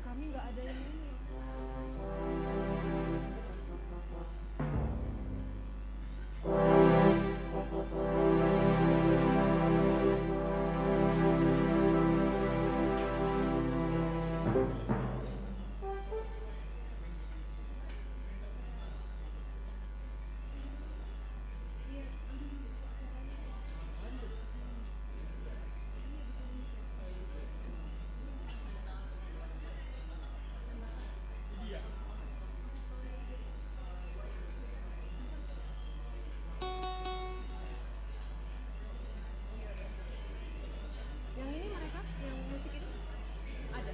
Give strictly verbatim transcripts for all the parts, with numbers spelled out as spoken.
Kami nggak ada yang ini. Yang ini mereka, yang musik ini ada.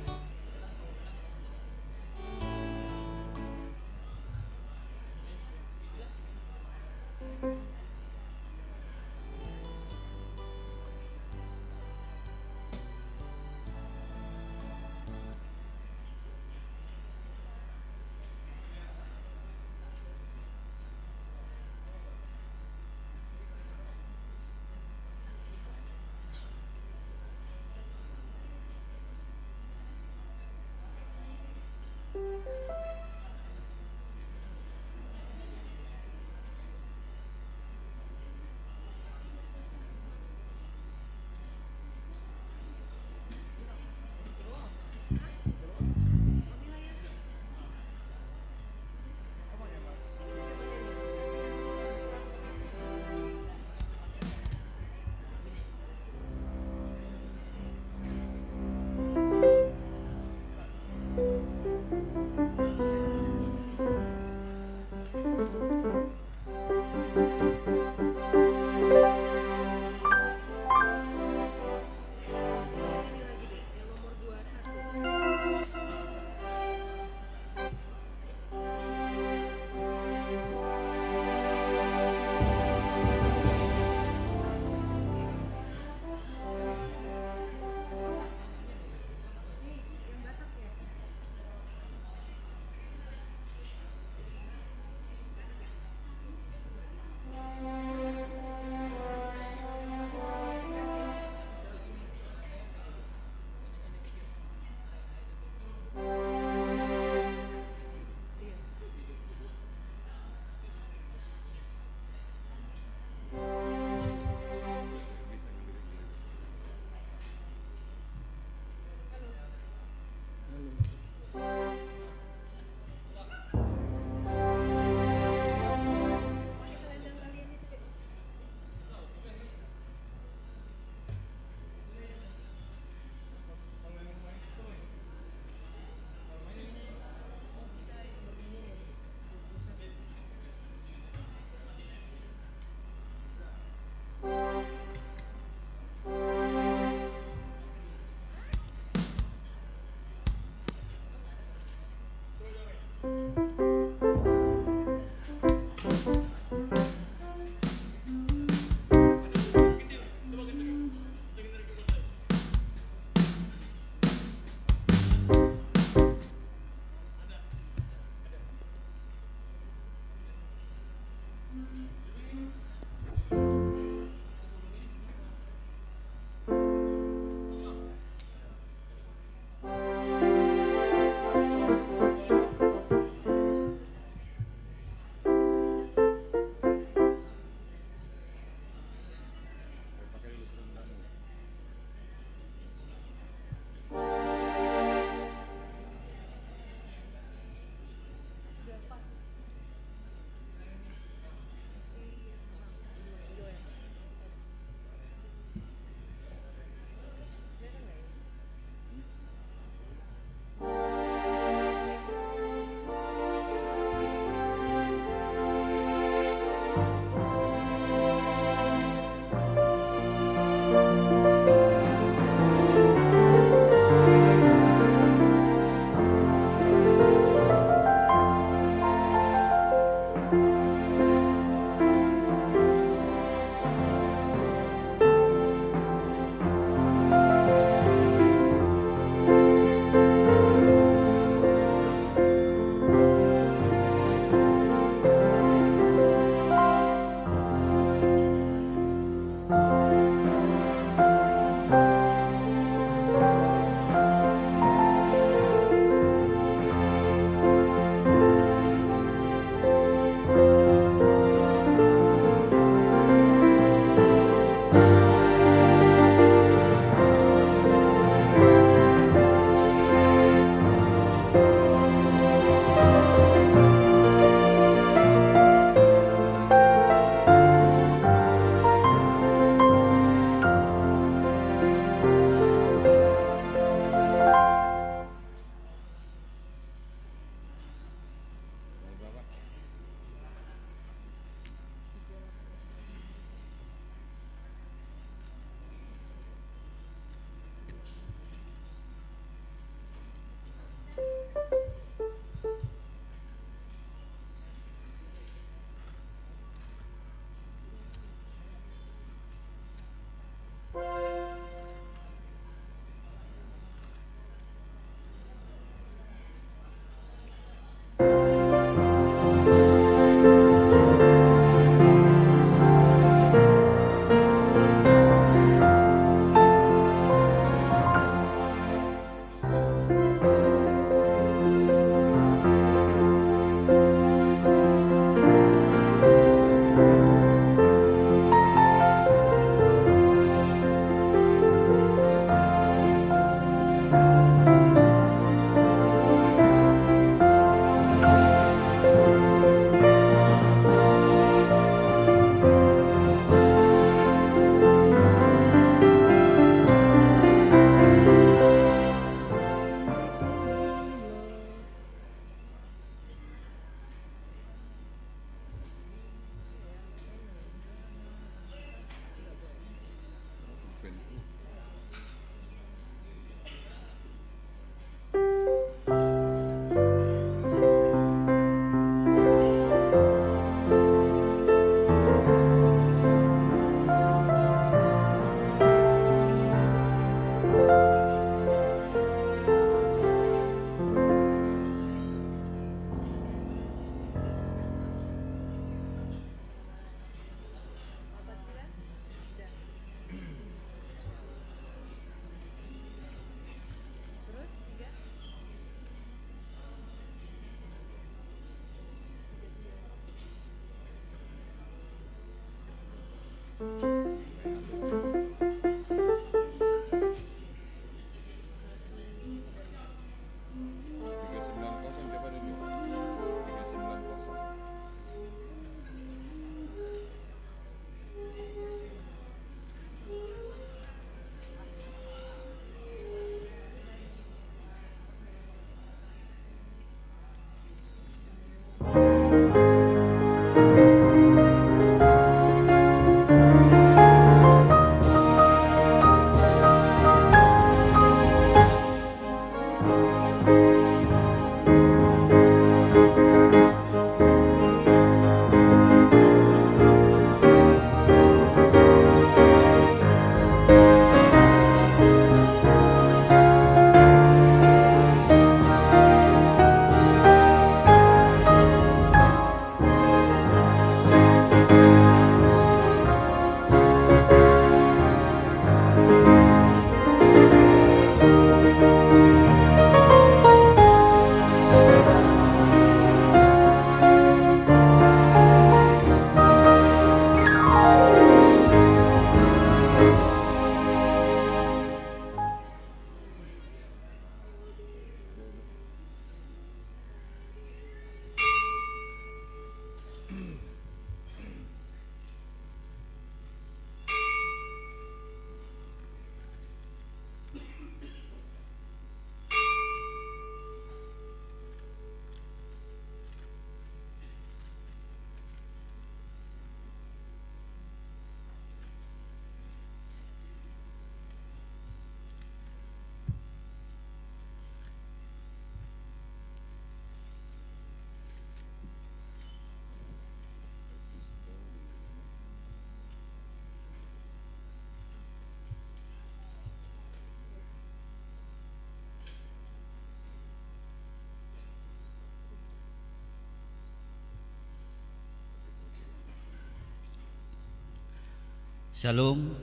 Shalom.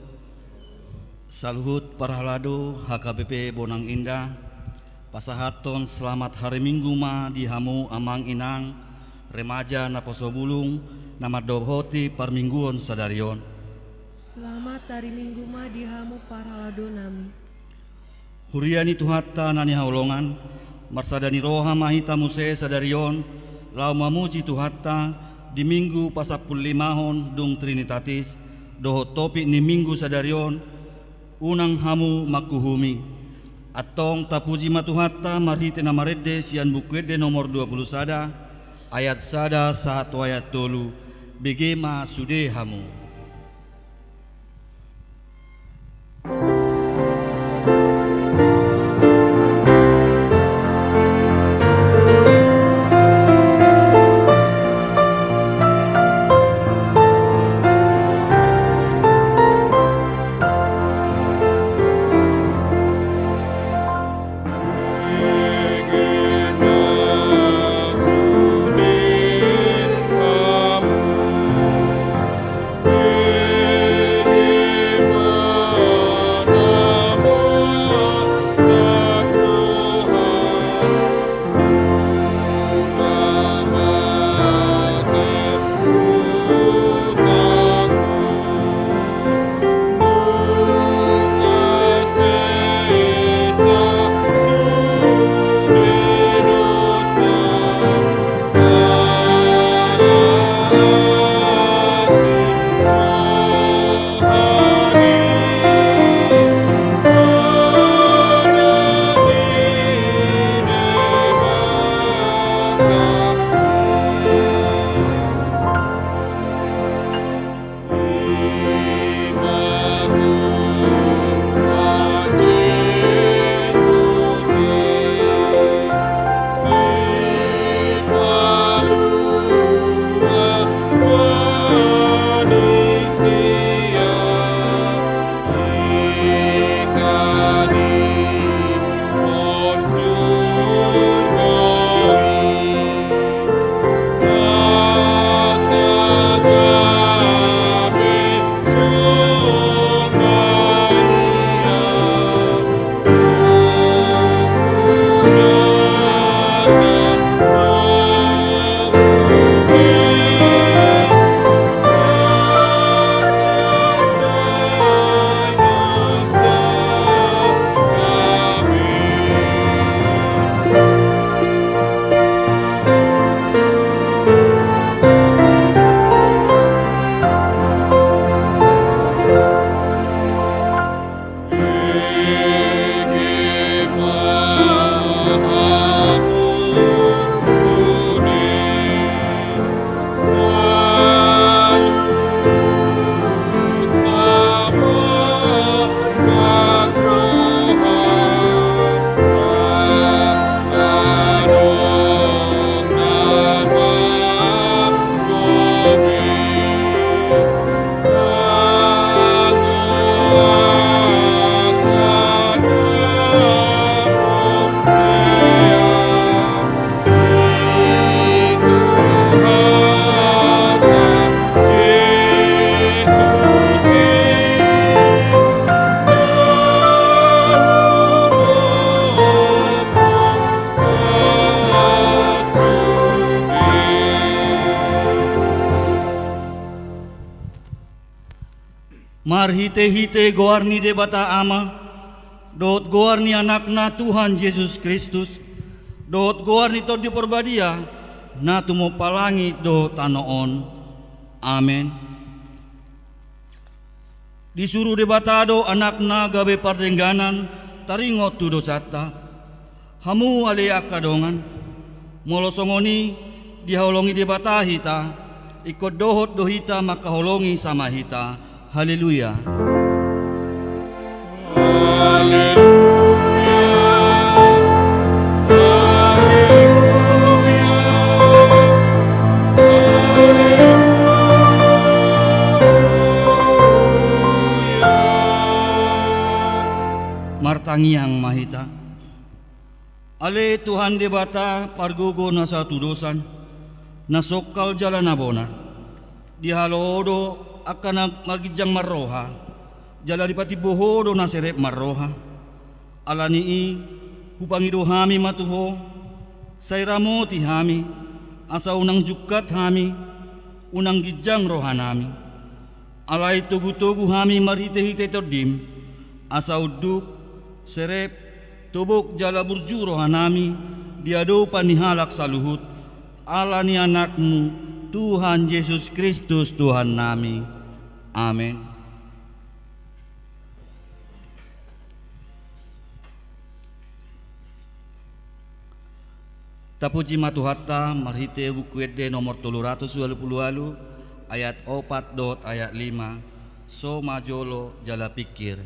Saluhut parhalado H K B P Bonang Indah, pasahathon selamat hari Minggu ma di hamu amang inang, remaja naposo bulung, na mandohoti parmingguon sadari on. Selamat hari Minggu ma di hamu parhalado nami. Huria ni Tuhanta na hinaholongan, marsada ni roha ma hita muse sadari on, laho mamuji Tuhanta, di Minggu pasampululimahon dung Trinitatis, dohot topik ni Minggu sadari on, unang hamu manghuhumi. Antong tapuji ma Tuhanta marhite na marende sian Buku Ende nomor dua puluh sada, ayat sada sahat tu ayat tolu, bege ma sude hamu. Marhitehite goar ni Debata Ama, dohot goar ni Anakna Tuhan Jesus Kristus, dohot goar ni Tondi Parbadia, na tumompa langit dohot tano on. Amen. Disuru Debata do Anakna gabe pardengganan taringot tu dosanta. Hamu ale angka dongan, molo songon i dihaholongi Debata hita, ingkon dohot do hita mangkaholongi sama hita. Haleluya. Haleluya. Haleluya. Haleluya. Martangiang ma hita. Ale Tuhan Debata pargogo na satudosan, na songkal jala na bona, dihaloho do angka na marginjang marroha, jala dipatimbo Ho do na serep marroha. Ala ni i, hupangido hami ma tu Ho, sai ramoti hami, asa unang jungkat hami, unang ginjang rohanami. Alai togutogu hami marhitehite Tondim, asa unduk, serep, tobok jala burju rohanami di adopan ni halak saluhut, ala ni Anakmu, Tuhan Jesus Kristus Tuhannami. Amen. Tapuji ma Tuhanta marhite Buku Ende nomor tolu ratus ualu pulu ualu, ayat opat dohot ayat lima, so ma jolo jala pingkir.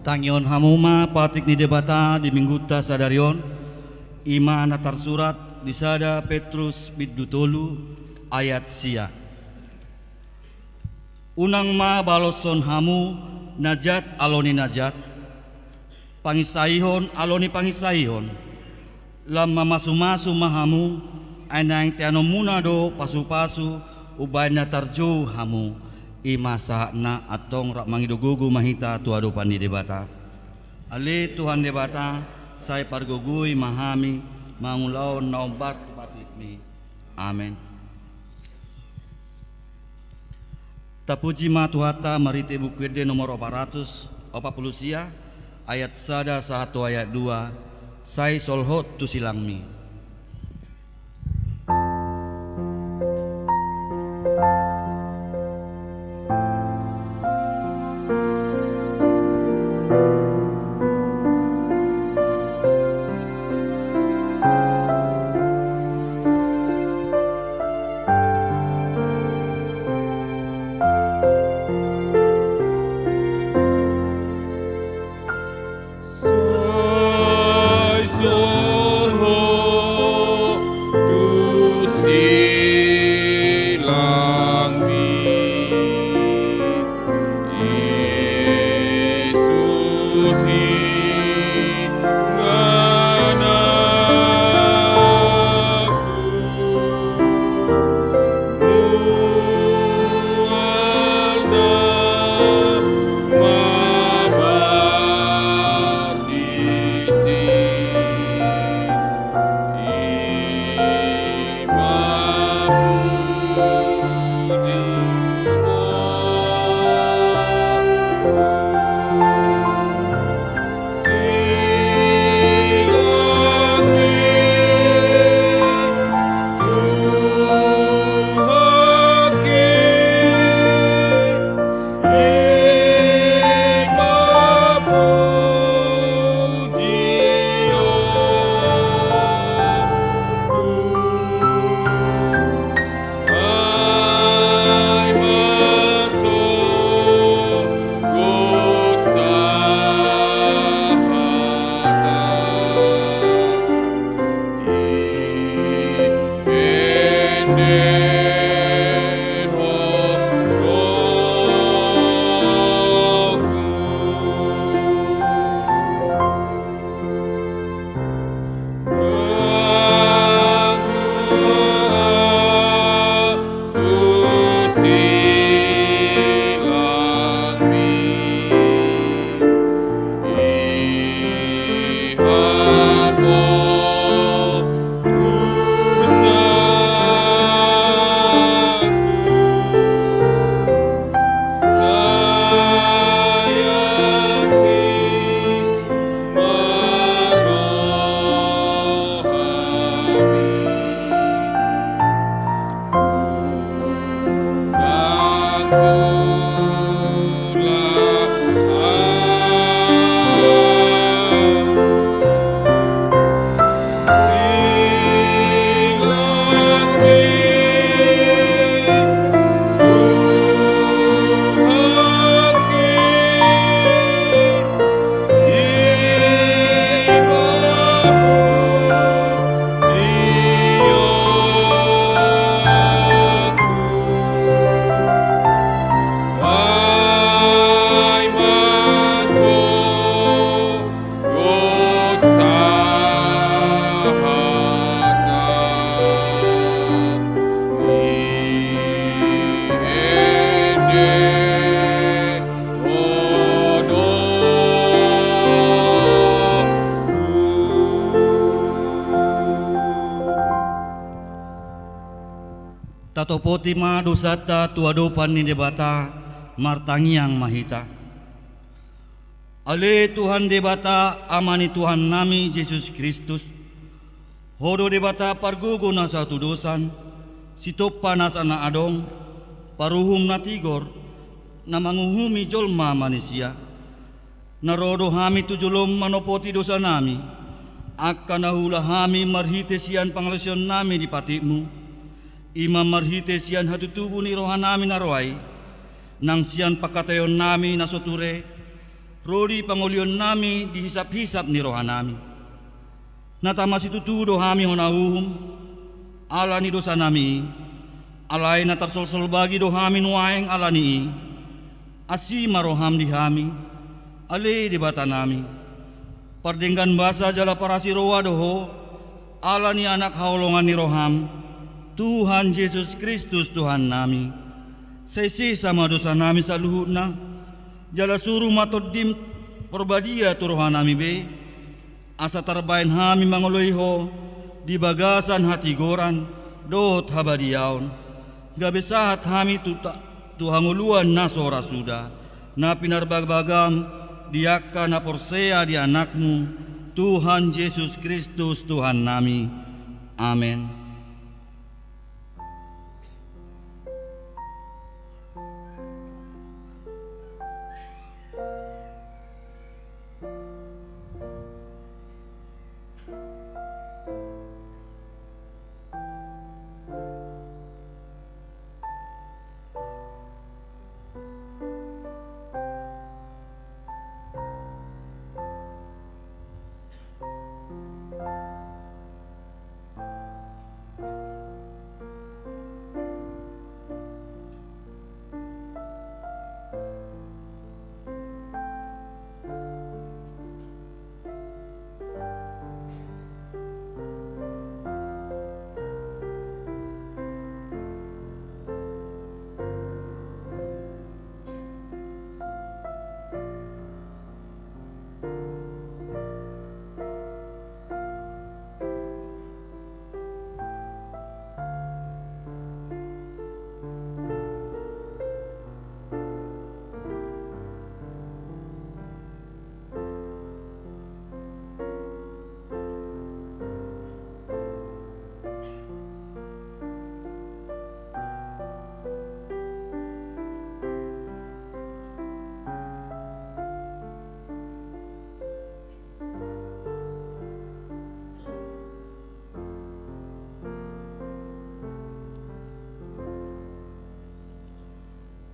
Tangihon hamu ma patik ni Debata di Minggunta sadari on, i ma na tarsurat di sada Petrus bindu tolu ayat sia. Unang ma baloshon hamu na jat alo ni na jat, panginsaihon alo ni panginsaihon. Lam mamasumasu ma hamu, ai naeng teanonmuna do pasupasu umbahen na tarjou hamu. I ma sahatna. Antong rap mangido gogo ma hita tu adopan ni Debata. Ale Tuhan Debata, sai pargogoi ma hami mangulahon na hombar tu patikmi. Amen. Tapuji ma Tuhanta marhite Buku Ende nomor opat ratus opat pulu sia, ayat sada sahat tu ayat dua, sai solhot tu silangmi. Topoti ma dosanta tu adopan ni Debata, martangiang ma hita. Ale Tuhan Debata, Ama ni Tuhannami Jesus Kristus, Ho do Debata pargogo na satudosan, sitompa nasa na adong, paruhum na tigor, na manguhumi jolma manisia. Na ro do hami tu jolom manopoti dosanami, angka na huula hami marhite sian pangalaosionnami di patikmu, i ma marhite sian hatutubu ni rohanami na ro ai, nang sian pangkataionnami na so ture, ro di pangolionnami di hisaphisap ni rohanami. Na tama situtu do hami hona uhum, ala ni dosanami i, alai na tarsolsol bagi do hami nuaeng ala ni i. Asi ma roham di hami, ale Debatanami. Pardenggan basa jala parasi roha do Ho, ala ni Anak haholongan ni roham, Tuhan Jesus Kristus Tuhannami. Sai sesa ma dosanami saluhutna, jala suru ma Tondim Parbadia tu rohanami be, asa tarbaen hami mangoloi Ho di bagasan hatigoran dohot habadiaon, gabe sahat hami tu ta-, tu hangoluan na so ra suda, na pinarbagabagam di angka na porsea di Anakmu, Tuhan Jesus Kristus Tuhannami. Amen.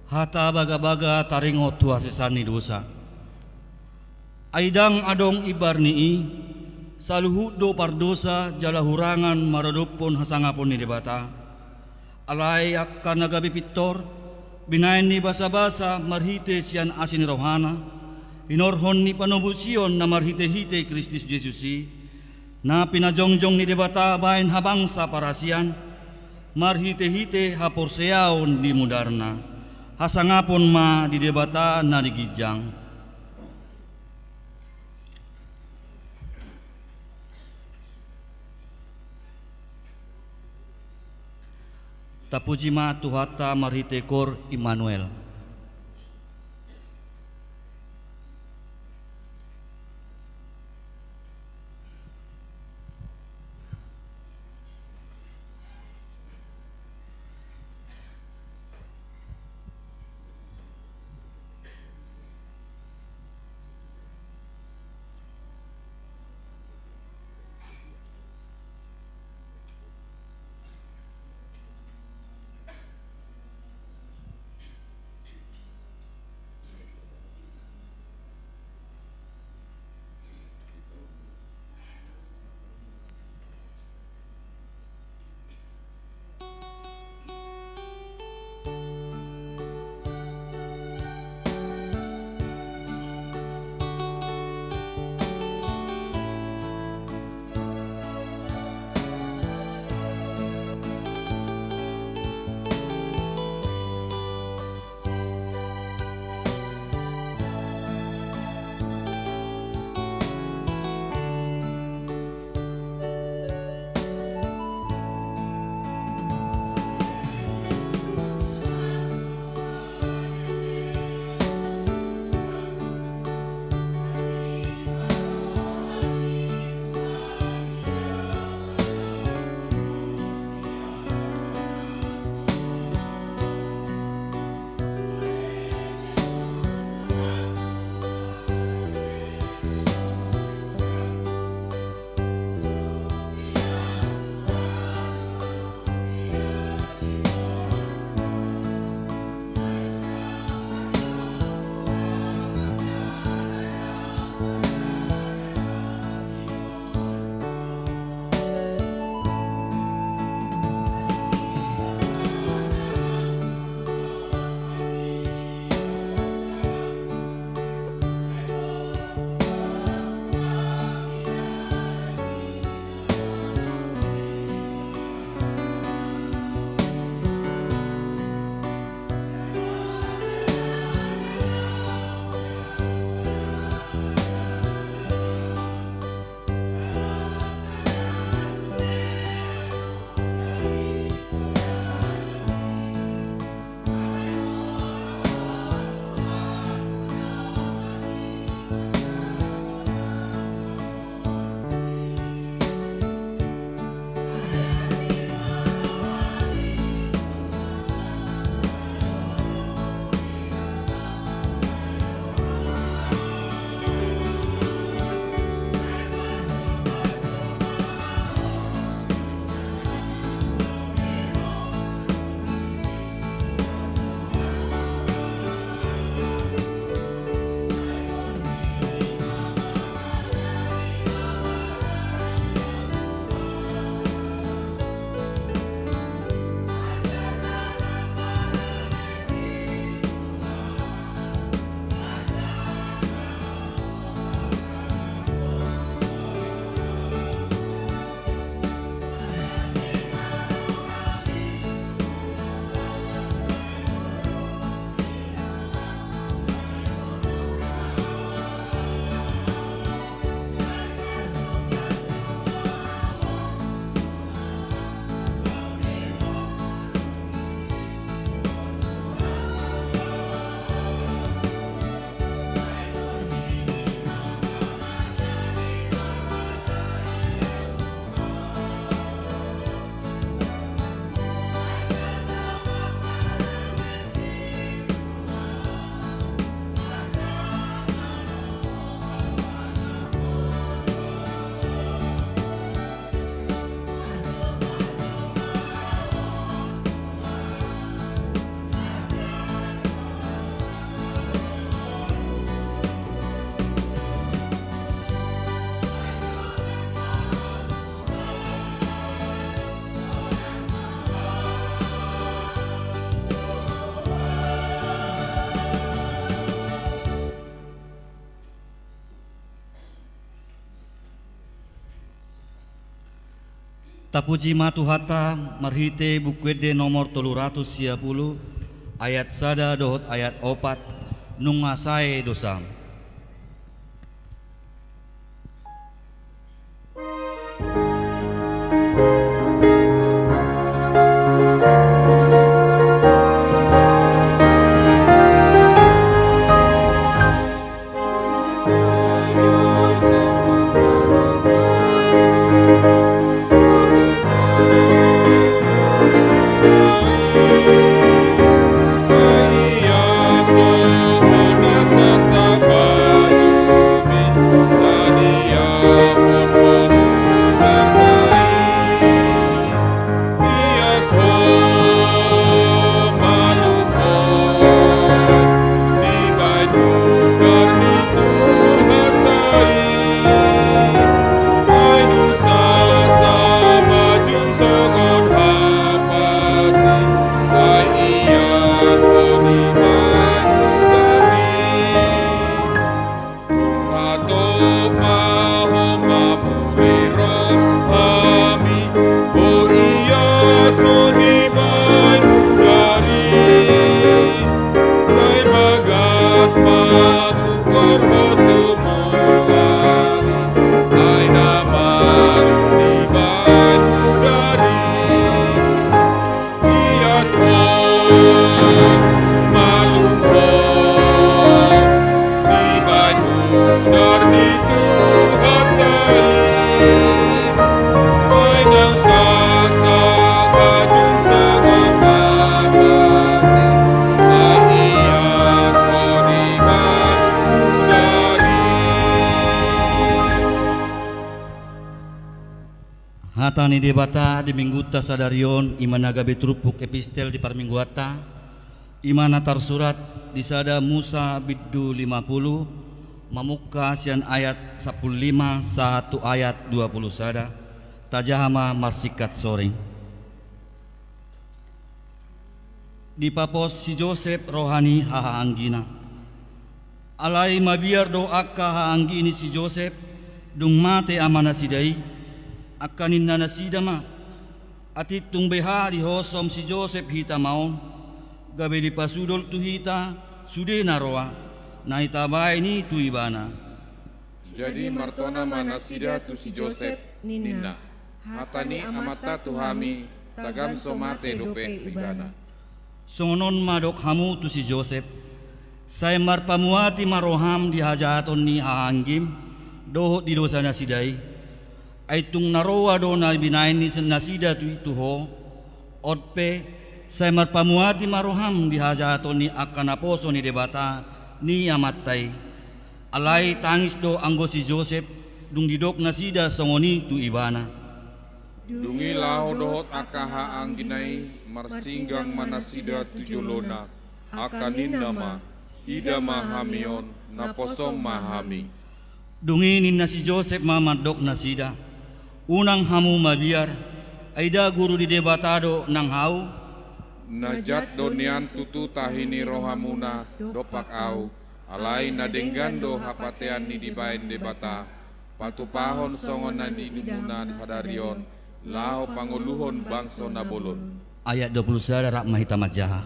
Hata bagabaga taringot tu hasesaan ni dosa. Ai ndang adong imbar ni i, saluhut do pardosa jala hurangan maradophon hasangapon ni Debata. Alai angka na gabe pintor, binahen ni basabasa marhite sian asi ni rohana, hinorhon ni panobusion na marhitehite Kristus Jesus i, na pinajongjong ni Debata bahen habangsa parasian, marhitehite haporseaon di mudarna, hasangapon ma di Debata na di ginjang. Tapuji ma Tuhanta marhite kor Immanuel. Tapuji ma Tuhanta marhite Buku Ende nomor tolu ratus sia pulu, ayat sada dohot ayat opat, nunga sae dosam. Hata ni Debata di Minggunta sadari on, i ma na gabe turpuk epistel di parmingguanta, i ma na tarsurat di sada Musa bindu lima pulu, mamungka sian ayat sampulu lima sahat tu ayat dua pulu sada. Tajaha ma marsingkat soring. Dipapos si Josep roha ni hahaanggina. Alai mabiar do angka hahaanggi ni si Josep, dung mate amanasida i, angka ninna nasida ma: Atik tung beha dihosom si Josep hita ma on, gabe dipasudol tu hita sude na roa, na itabaen i tu ibana. Jadi martona ma nasida tu si Josep, ninna: Hata ni amanta tu hami, tagam so mate dope ibana. Songon on ma dok hamu tu si Josep: Sai marpamuati ma roham di hajahaton ni hahaanggim dohot di dosa nasida i. Ai tung na roa do na binaen ni nasida tu, tu ho. On pe, sai marpamuati ma roham di hajahaton ni angka naposo ni Debata ni amanta i. Alai tangis do anggo si Josep, dung didok nasida songon i tu ibana. Dung i laho dohot angka hahaanggina i, marsinggang ma nasida tu jolona, angka ninna ma: Ida ma hami on, naposom ma hami. Dung i ninna si Josep ma mandok nasida: Unang hamu mabiar, ai nda guru ni Debata do nang hau? Na jat do nian tutu tahi ni rohamuna dompak ahu, alai na denggan do hapatean ni dibaen Debata, patupahon songon na nidumuna sadari on, laho pangoluhon bangso na bolon. Ayat dua pulu sada, rap ma hita manjaha.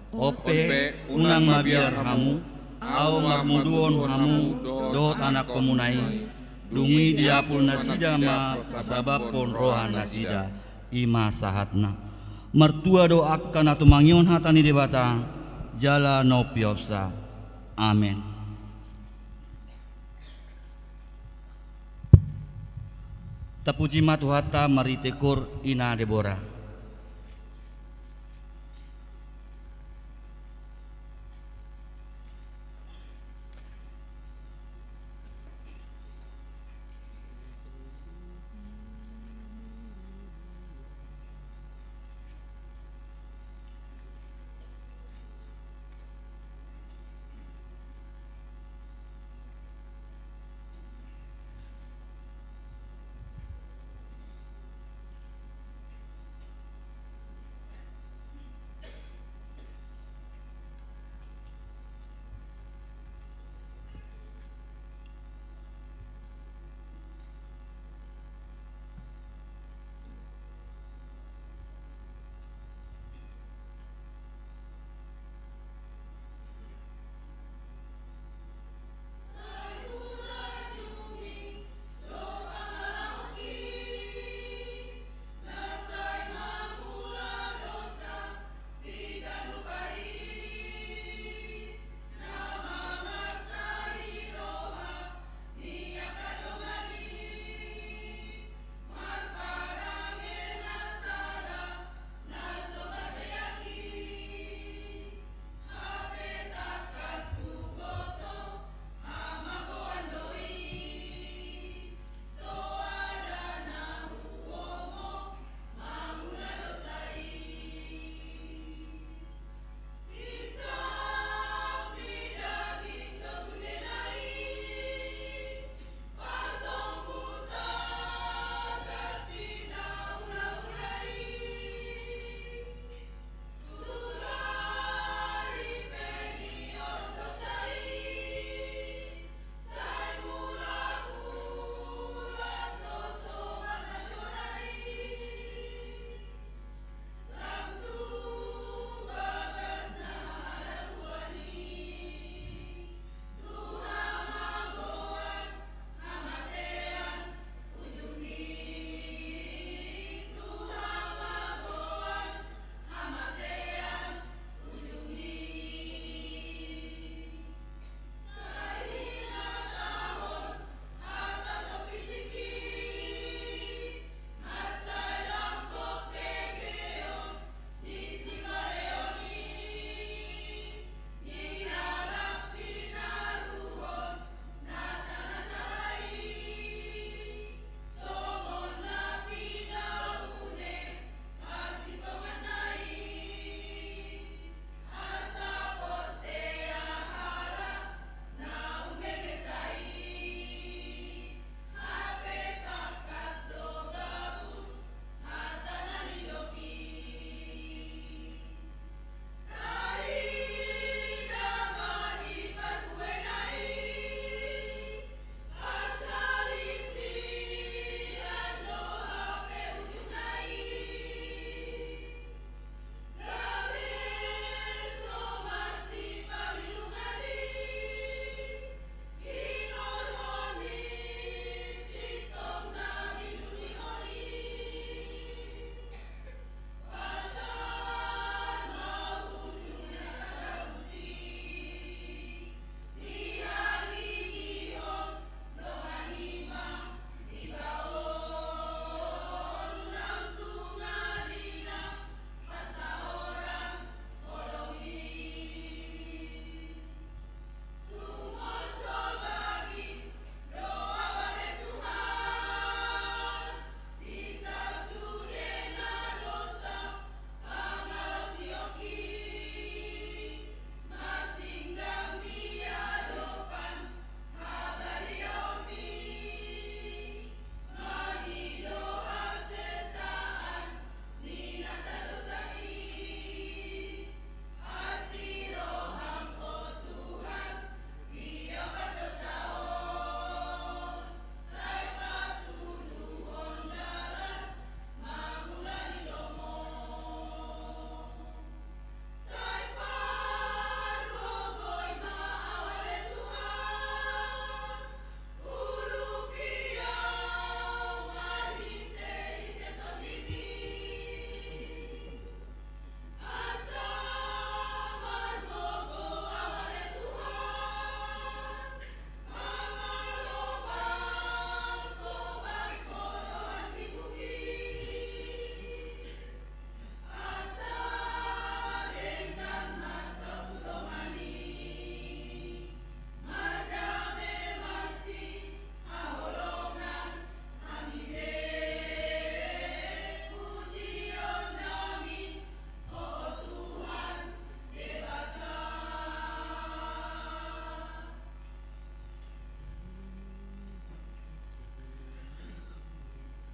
On pe, unang mabiar hamu, ahu marmuduon hamu dohot anakkonmuna i, dung i diapul nasida ma pasabaphon roha nasida. I ma sahatna. Martua do angka na tumangihon hata ni Debata, jala na umpeopsa. Amen. Tapuji ma Tuhanta marhite koor ina Debora.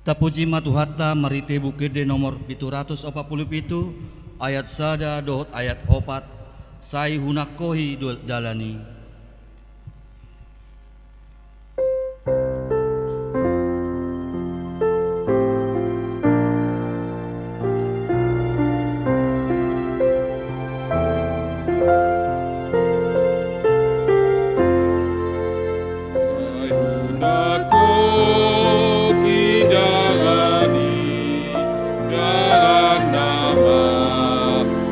Tapuji ma Tuhanta marhite Buku Ende nomor pitu ratus opat pulu pitu, ayat sada dohot ayat opat, sai hunangkohi do-, dalan i. Sai hunangkohi dalan i, dalan na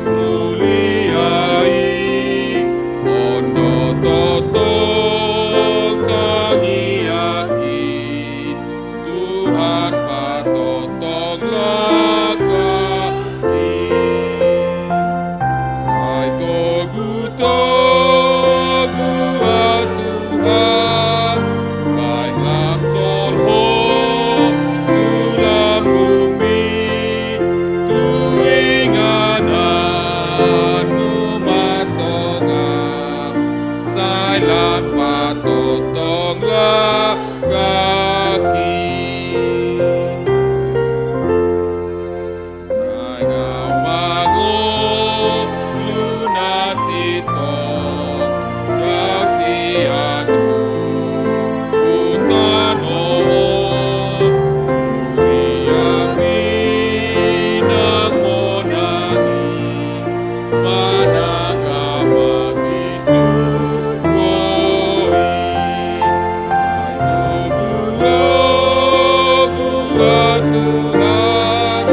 mulia i, on do tongtong tangiangki. Tuhan, patongtong langkangki. Sai togu-togu ahu Tuhan, baen lam solhot tu lambungmi, tu ingananmu ma tongtong, sai lam patongtong langkangki. Naeng ahu mangolu na sintong, dao sian ro tu tano on, huria minang monang i, manang amang i surgo i. Sai togu-togu ahu Tuhan,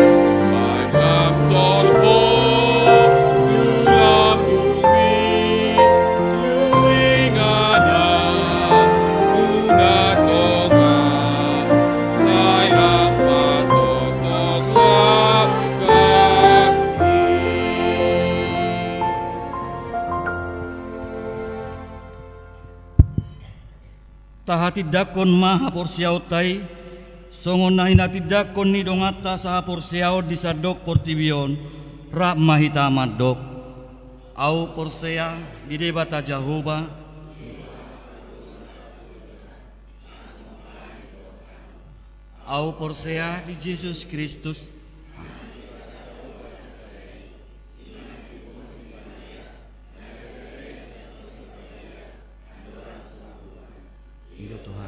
baen lam solhot tu lambungmi, tu ingananmu na tongtong, sai lam patongtong langkangki. Tahatindangkon ma haporseaonta i, songon na hinatindangkon ni donganta sahaporseaon di sandok portibi on, rap ma hita mandok. Ahu porsea di Debata Jahowa. Ahu porsea di Jesus Kristus. I do Tuhan.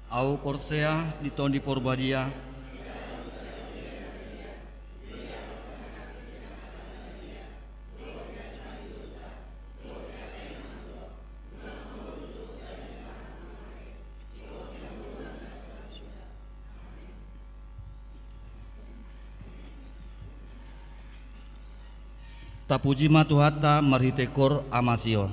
Ahu porsea di Tondi Porbadia. Tapuji ma Tuhanta marhite kor Ama Sion.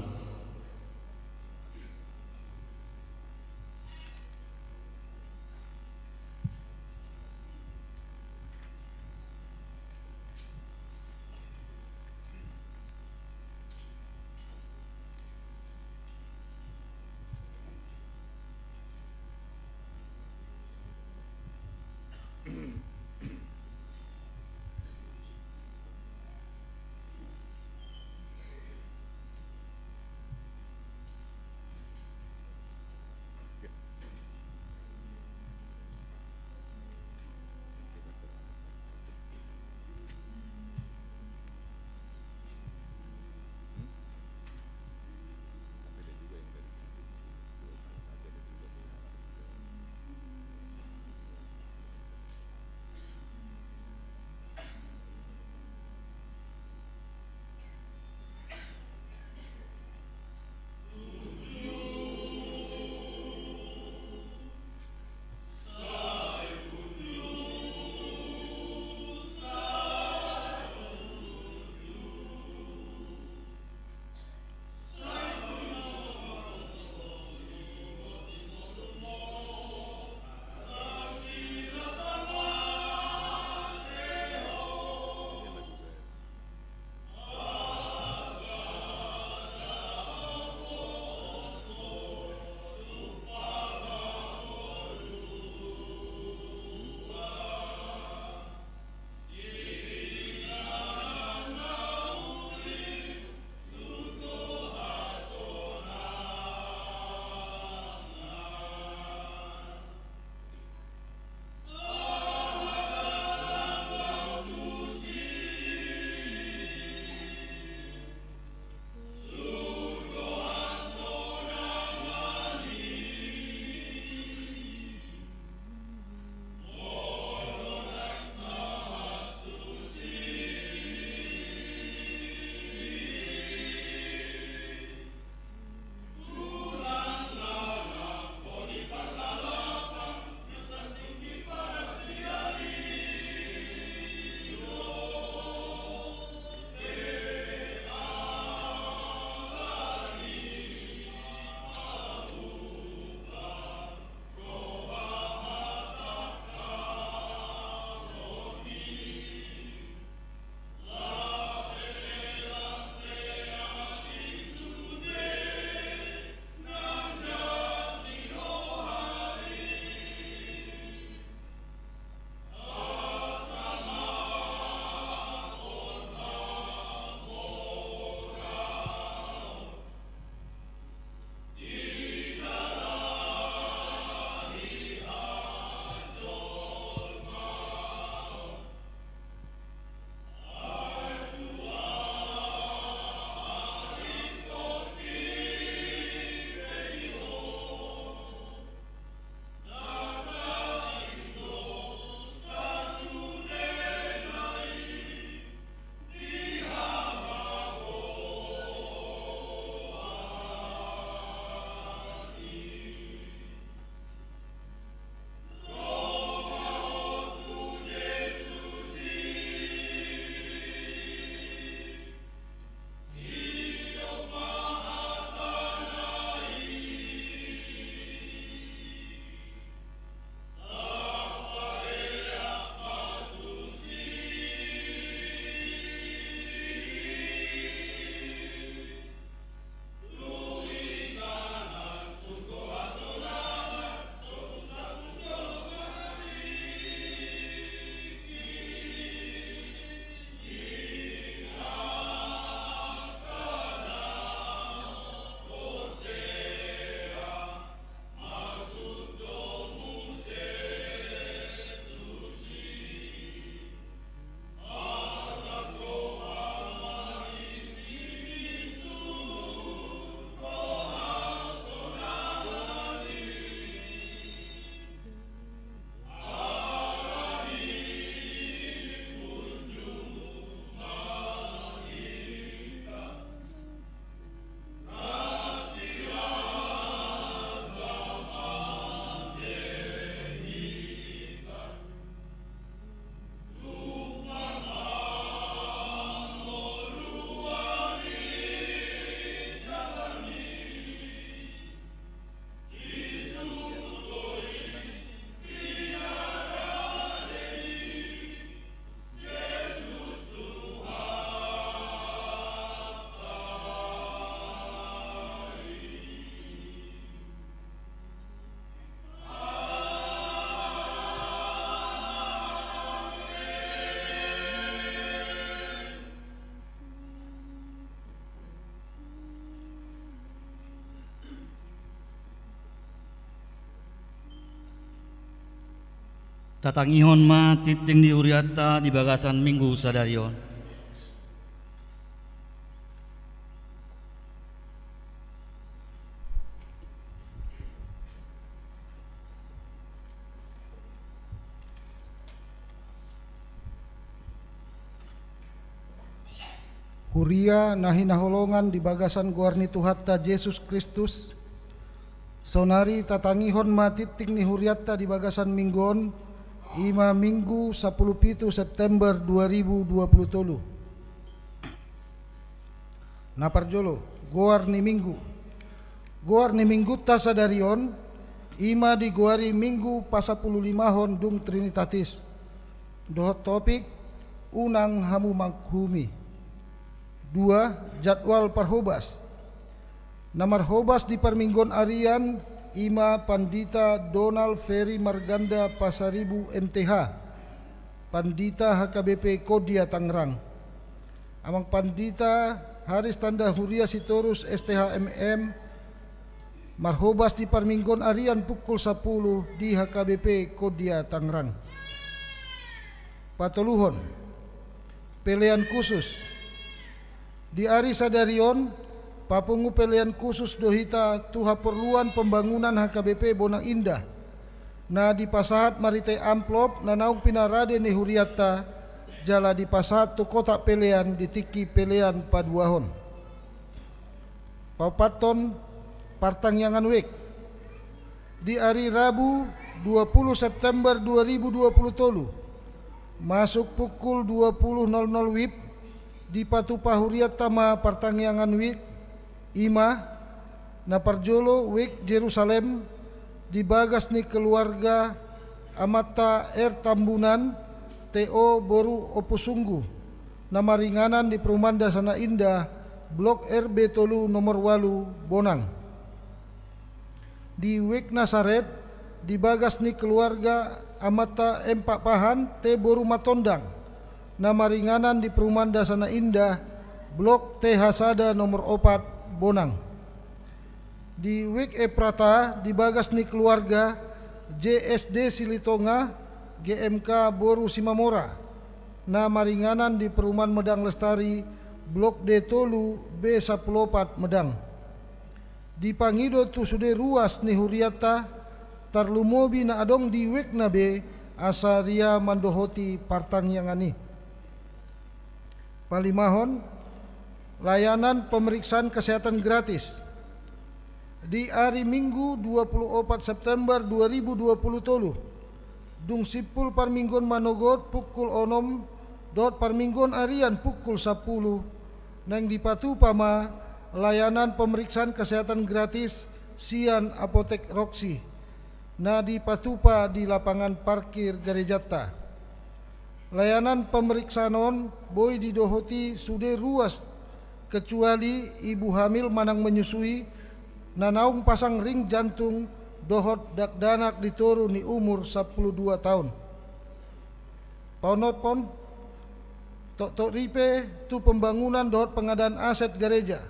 Tatangihon ma tingting ni hurianta di bagasan minggu sadari on. Huria na hinaholongan di bagasan goar ni Tuhanta Jesus Kristus, saonari tatangihon ma tingting ni hurianta di bagasan minggu on, i ma minggu sampulu pitu September dua ribu dua pulu tolu. Na parjolo, goar ni minggu. Goar ni minggunta sadari on, i ma digoari minggu pasampulu limahon dung Trinitatis. Dohot topik, unang hamu manghumi. Dua, jadwal parhobas. Na marhobas di parmingguon arian, i ma Pandita Donald Ferry Marganda Pasaribu M T H, Pandita H K B P Kondia Tangerang. Amang Pandita Haris Tanda Huria Sitorus S T H M M, marhobas di parmingguon arian pukul sampulu di H K B P Kondia Tangerang. Patoluhon, pelean khusus. Di ari sadari on, papungu pelean khusus do hita tu haporluan pembangunan H K B P Bonang Indah, na dipasahat marhite amplop na naung pinarade ni hurianta, jala dipasahat tu kotak pelean di tingki pelean paduahon. Paopathon, partangiangan wijk. Di ari Rabu, dua pulu September dua ribu dua pulu tolu, masuk pukul dua pulu nol nol wib, dipatupa hurianta ma partangiangan wijk, i ma, na parjolo wijk Jerusalem, di bagas ni keluarga amanta R Tambunan, T O boru Ompusunggu, na maringanan di Perumahan Dasana Indah, Blok R B tolu nomor ualu, Bonang. Di wijk Nasaret, di bagas ni keluarga amanta M Pakpahan, T boru Matondang, na maringanan di Perumahan Dasana Indah, Blok T H sada nomor opat, Bonang. Di wijk Eprata, di bagas ni keluarga J S D Silitonga, G M K boru Simamora, na maringanan di Perumahan Medang Lestari, Blok D tolu, B sampulu opat, Medang. Dipangido tu sude ruas ni hurianta, tarlumobi na adong di wijk na be, asa ria mandohoti partangiangan i. Palimahon, layanan pemeriksaan kesehatan gratis. Di ari Minggu dua pulu opat September dua ribu dua pulu tolu, dung simpul parmingguon manogot pukul onom, dohot parmingguon arian pukul sampulu, naeng dipatupa ma layanan pemeriksaan kesehatan gratis sian Apotek Roxy, na dipatupa di lapangan parkir garejanta. Layanan pemeriksaan on boi didohoti sude ruas, kecuali ibu hamil manang menyusui, na naung pasang ring jantung, dohot dakdanak di toru ni umur sampulu dua taon. Paonomhon, toktok ripe tu pembangunan dohot pengadaan aset gareja.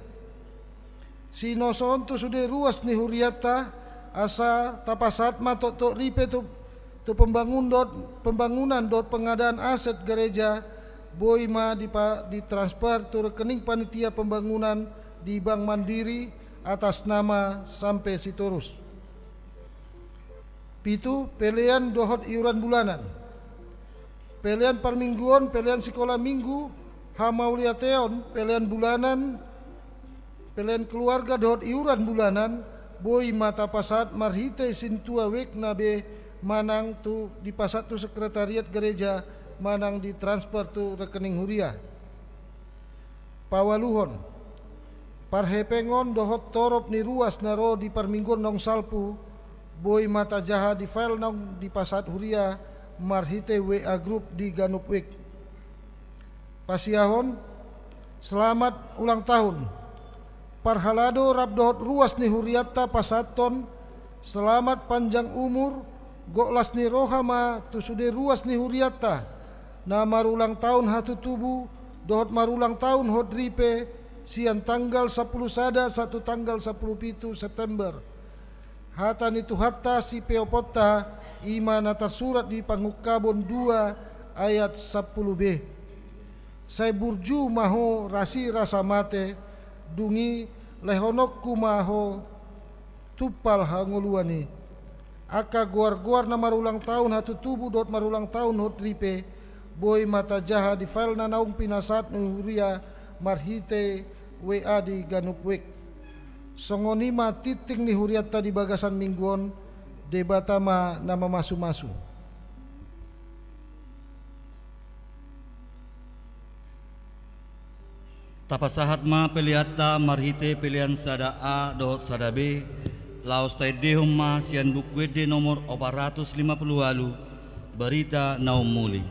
Sinosohon tu sude ruas ni hurianta, asa tapasahat ma toktok ripe tu, tu pembangun dohot, pembangunan dohot pengadaan aset gareja, boi ma dipa-, ditransfer tu rekening panitia pembangunan di Bank Mandiri atas nama Sampe Sitorus. Pitu, pelean dohot iuran bulanan. Pelean parmingguon, pelean sikola minggu, hamauliateon, pelean bulanan, pelean keluarga dohot iuran bulanan, boi ma tapasahat marhite sintua wijk na be, manang tu dipasahat tu sekretariat gareja, manang ditransfer tu rekening huria. Paualuhon, parhepengon dohot torop ni ruas na ro di parmingguon naung salpu, boi ma tajaha di file naung dipasahat huria marhite W A group di ganup wijk. Pasiahon, selamat ulang tahun. Parhalado rap dohot ruas ni hurianta pasahathon, selamat panjang umur, gok las ni roha ma tu sude ruas ni hurianta, na marulang tahun hatutubu, dohot marulang tahun hot ripe, sian tanggal sampulu sada sahat tu tanggal sampulu pitu September. Hata ni Tuhanta sipeoponta, i ma na tarsurat di Pangungkapon dua ayat sampulu B. Sai burju ma ho rasi rasa mate, dung i lehononku ma ho tumpal hangoluan i. Angka goar-goar na marulang taon hatutubu dohot marulang taon hot ripe, boi ma tajaha di file na naung pinasahat ni huria marhite W A di ganup web. Songon i ma tingting ni hurianta di bagasan minggu on. Debata ma na mamasu-masu. Tapasahat ma peleanta marhite pelean sada A dohot sada B, laos taendehon ma sian Buku Ende nomor opat ratus lima pulu ualu, Barita na Ummuli.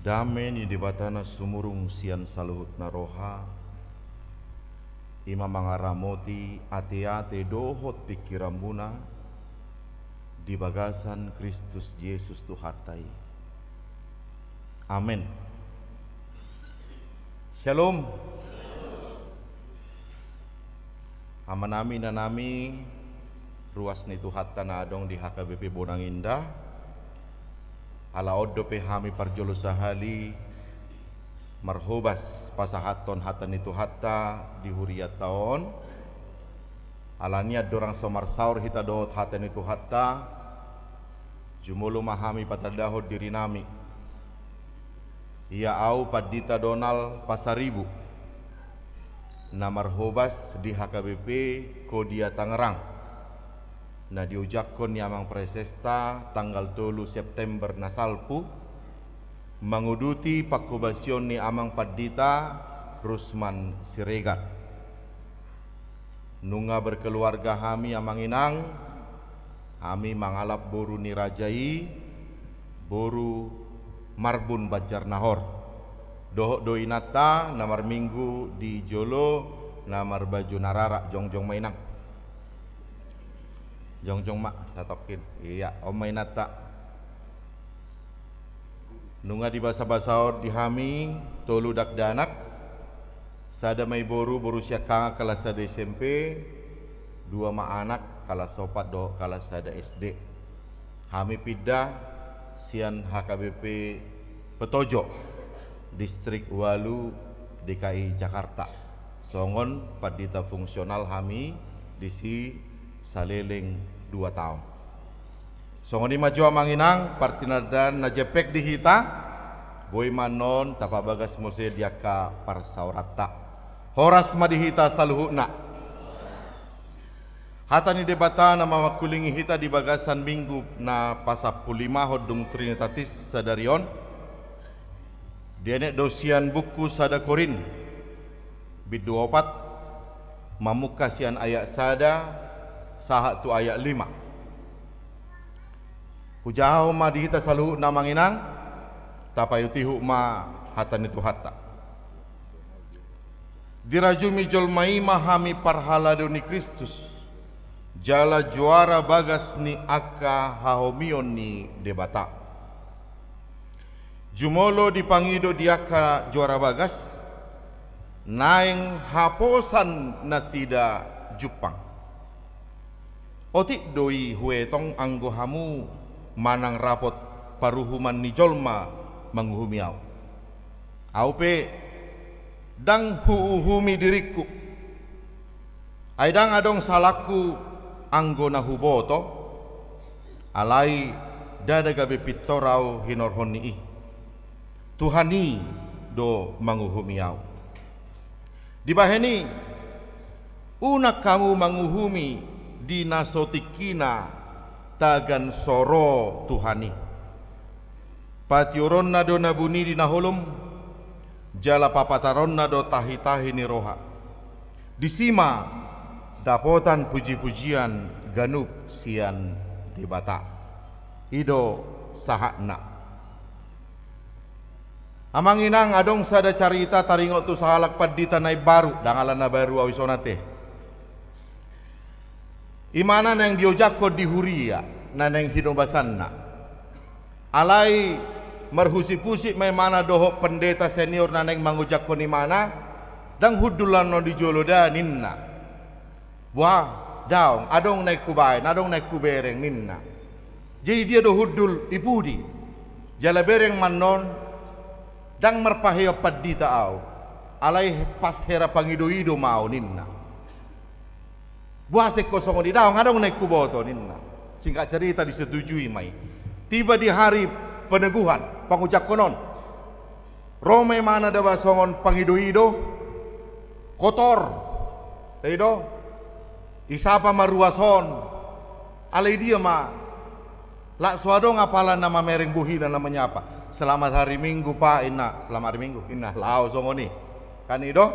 Dame ni Debata na sumurung sian saluhutna roha, i ma mangaramoti ateate dohot pingkiranmuna di bagasan Kristus Jesus Tuhanta i. Amen. Shalom. Amanami, inanami, ruas ni Tuhanta na adong di H K B P Bonang Indah. Ala on dope hami parjolo sahali marhobas pasahathon hata ni Tuhanta di hurianta on. Alani andorang so marsaor hita dohot hata ni Tuhanta, jumolo ma hami patandahon dirinami. Ia ahu Pandita Donald Pasaribu, na marhobas di H K B P Kodia Tangerang, na diojakhon ni Amang Presesta tanggal tolu September na salpu, manguduti panghobasion ni Amang Pandita Rusman Siregar. Nunga berkeluarga hami, Amang Inang, hami mangalap boru ni raja i, boru Marbun Banjarnahor. Dohot do inanta na marminggu di jolo, na marbaju na rara. Jongjong ma, Inang. Jongjong ma satongkin. Ia, on ma inanta. Nunga dibasabasahon di hami tolu dakdanak, sada ma i boru, boru siangkangan, kelas sada S M P, dua ma anak, kelas opat dohot kelas sada S D. Hami pinda sian H K B P Petojo, Distrik Walu, D K I Jakarta. Songon pandita fungsional hami disi saleleng dua taon. Songon i ma jo, Amang Inang, partinandaan na jempek di hita, boi ma annon tapabagas muse di angka parsaoranta. Horas ma di hita saluhutna. Hata ni Debata na mamangkulingi hita di bagasan minggu na pasampululimahon dung Trinitatis sadari on, dienet do sian buku sada Korint, bindu opat, mamungka sian ayat sada sahat tu ayat lima. Hujahahon ma di hita saluhutna, Amang Inang, tapaihutihut ma hata ni Tuhanta. Dirajumi jolma i ma hami parhalado ni Kristus, jala juara bagas ni angka hahomion ni Debata. Jumolo dipangido di angka juara bagas, naeng haposan nasida jumpang. Otik do i huetong anggo hamu manang rapot paruhuman ni jolma manguhumi ahu. Ahu pe ndang huuhumi diringku. Ai ndang adong salangku anggo na huboto, alai ndada gabe pintor ahu hinorhon ni i. Tuhan i do manguhumi ahu. Dibahen i, unang hamu manguhumi di na so tingkina tagan so ro Tuhan i. Patiuronna do na buni di na holom, jala papataronna do tahitahi ni roha. Disi ma dapotan pujipujian ganup sian Debata. I do sahatna. Amang inang, adong sada carita taringot tu sahalak pandita na imbaru, ndang ala na baru ahu dison ate. Imana naeng diojakhon di huria na naeng hinobasanna. Alai marhusipusip ma imana dohot pendeta senior na naeng mangojakhon imana, ndang hundul annon di jolo da ninna. Boha, daong, adong naeng hubaen, adong naeng hubereng ninna. Jadi dia do hundul i pudi? Jala bereng ma annon, ndang marpaheon pandita ahu, alai pas hera pangidoido ma ahu ninna. Boha sengko songon i? Daong, adong naeng huboto ninna. Singkat cerita, disetujui ma i. Tiba di hari peneguhan, pangojakhon on, ro ma imana daba songon pangidoido, kotor. I do, isapa ma ruas on? Alai dia ma, lak so adong apala na mamereng bohina na manyapa. Selamat hari Minggu, Pak, ninna. Selamat hari Minggu, ninna. Laho songon i. Kan i do?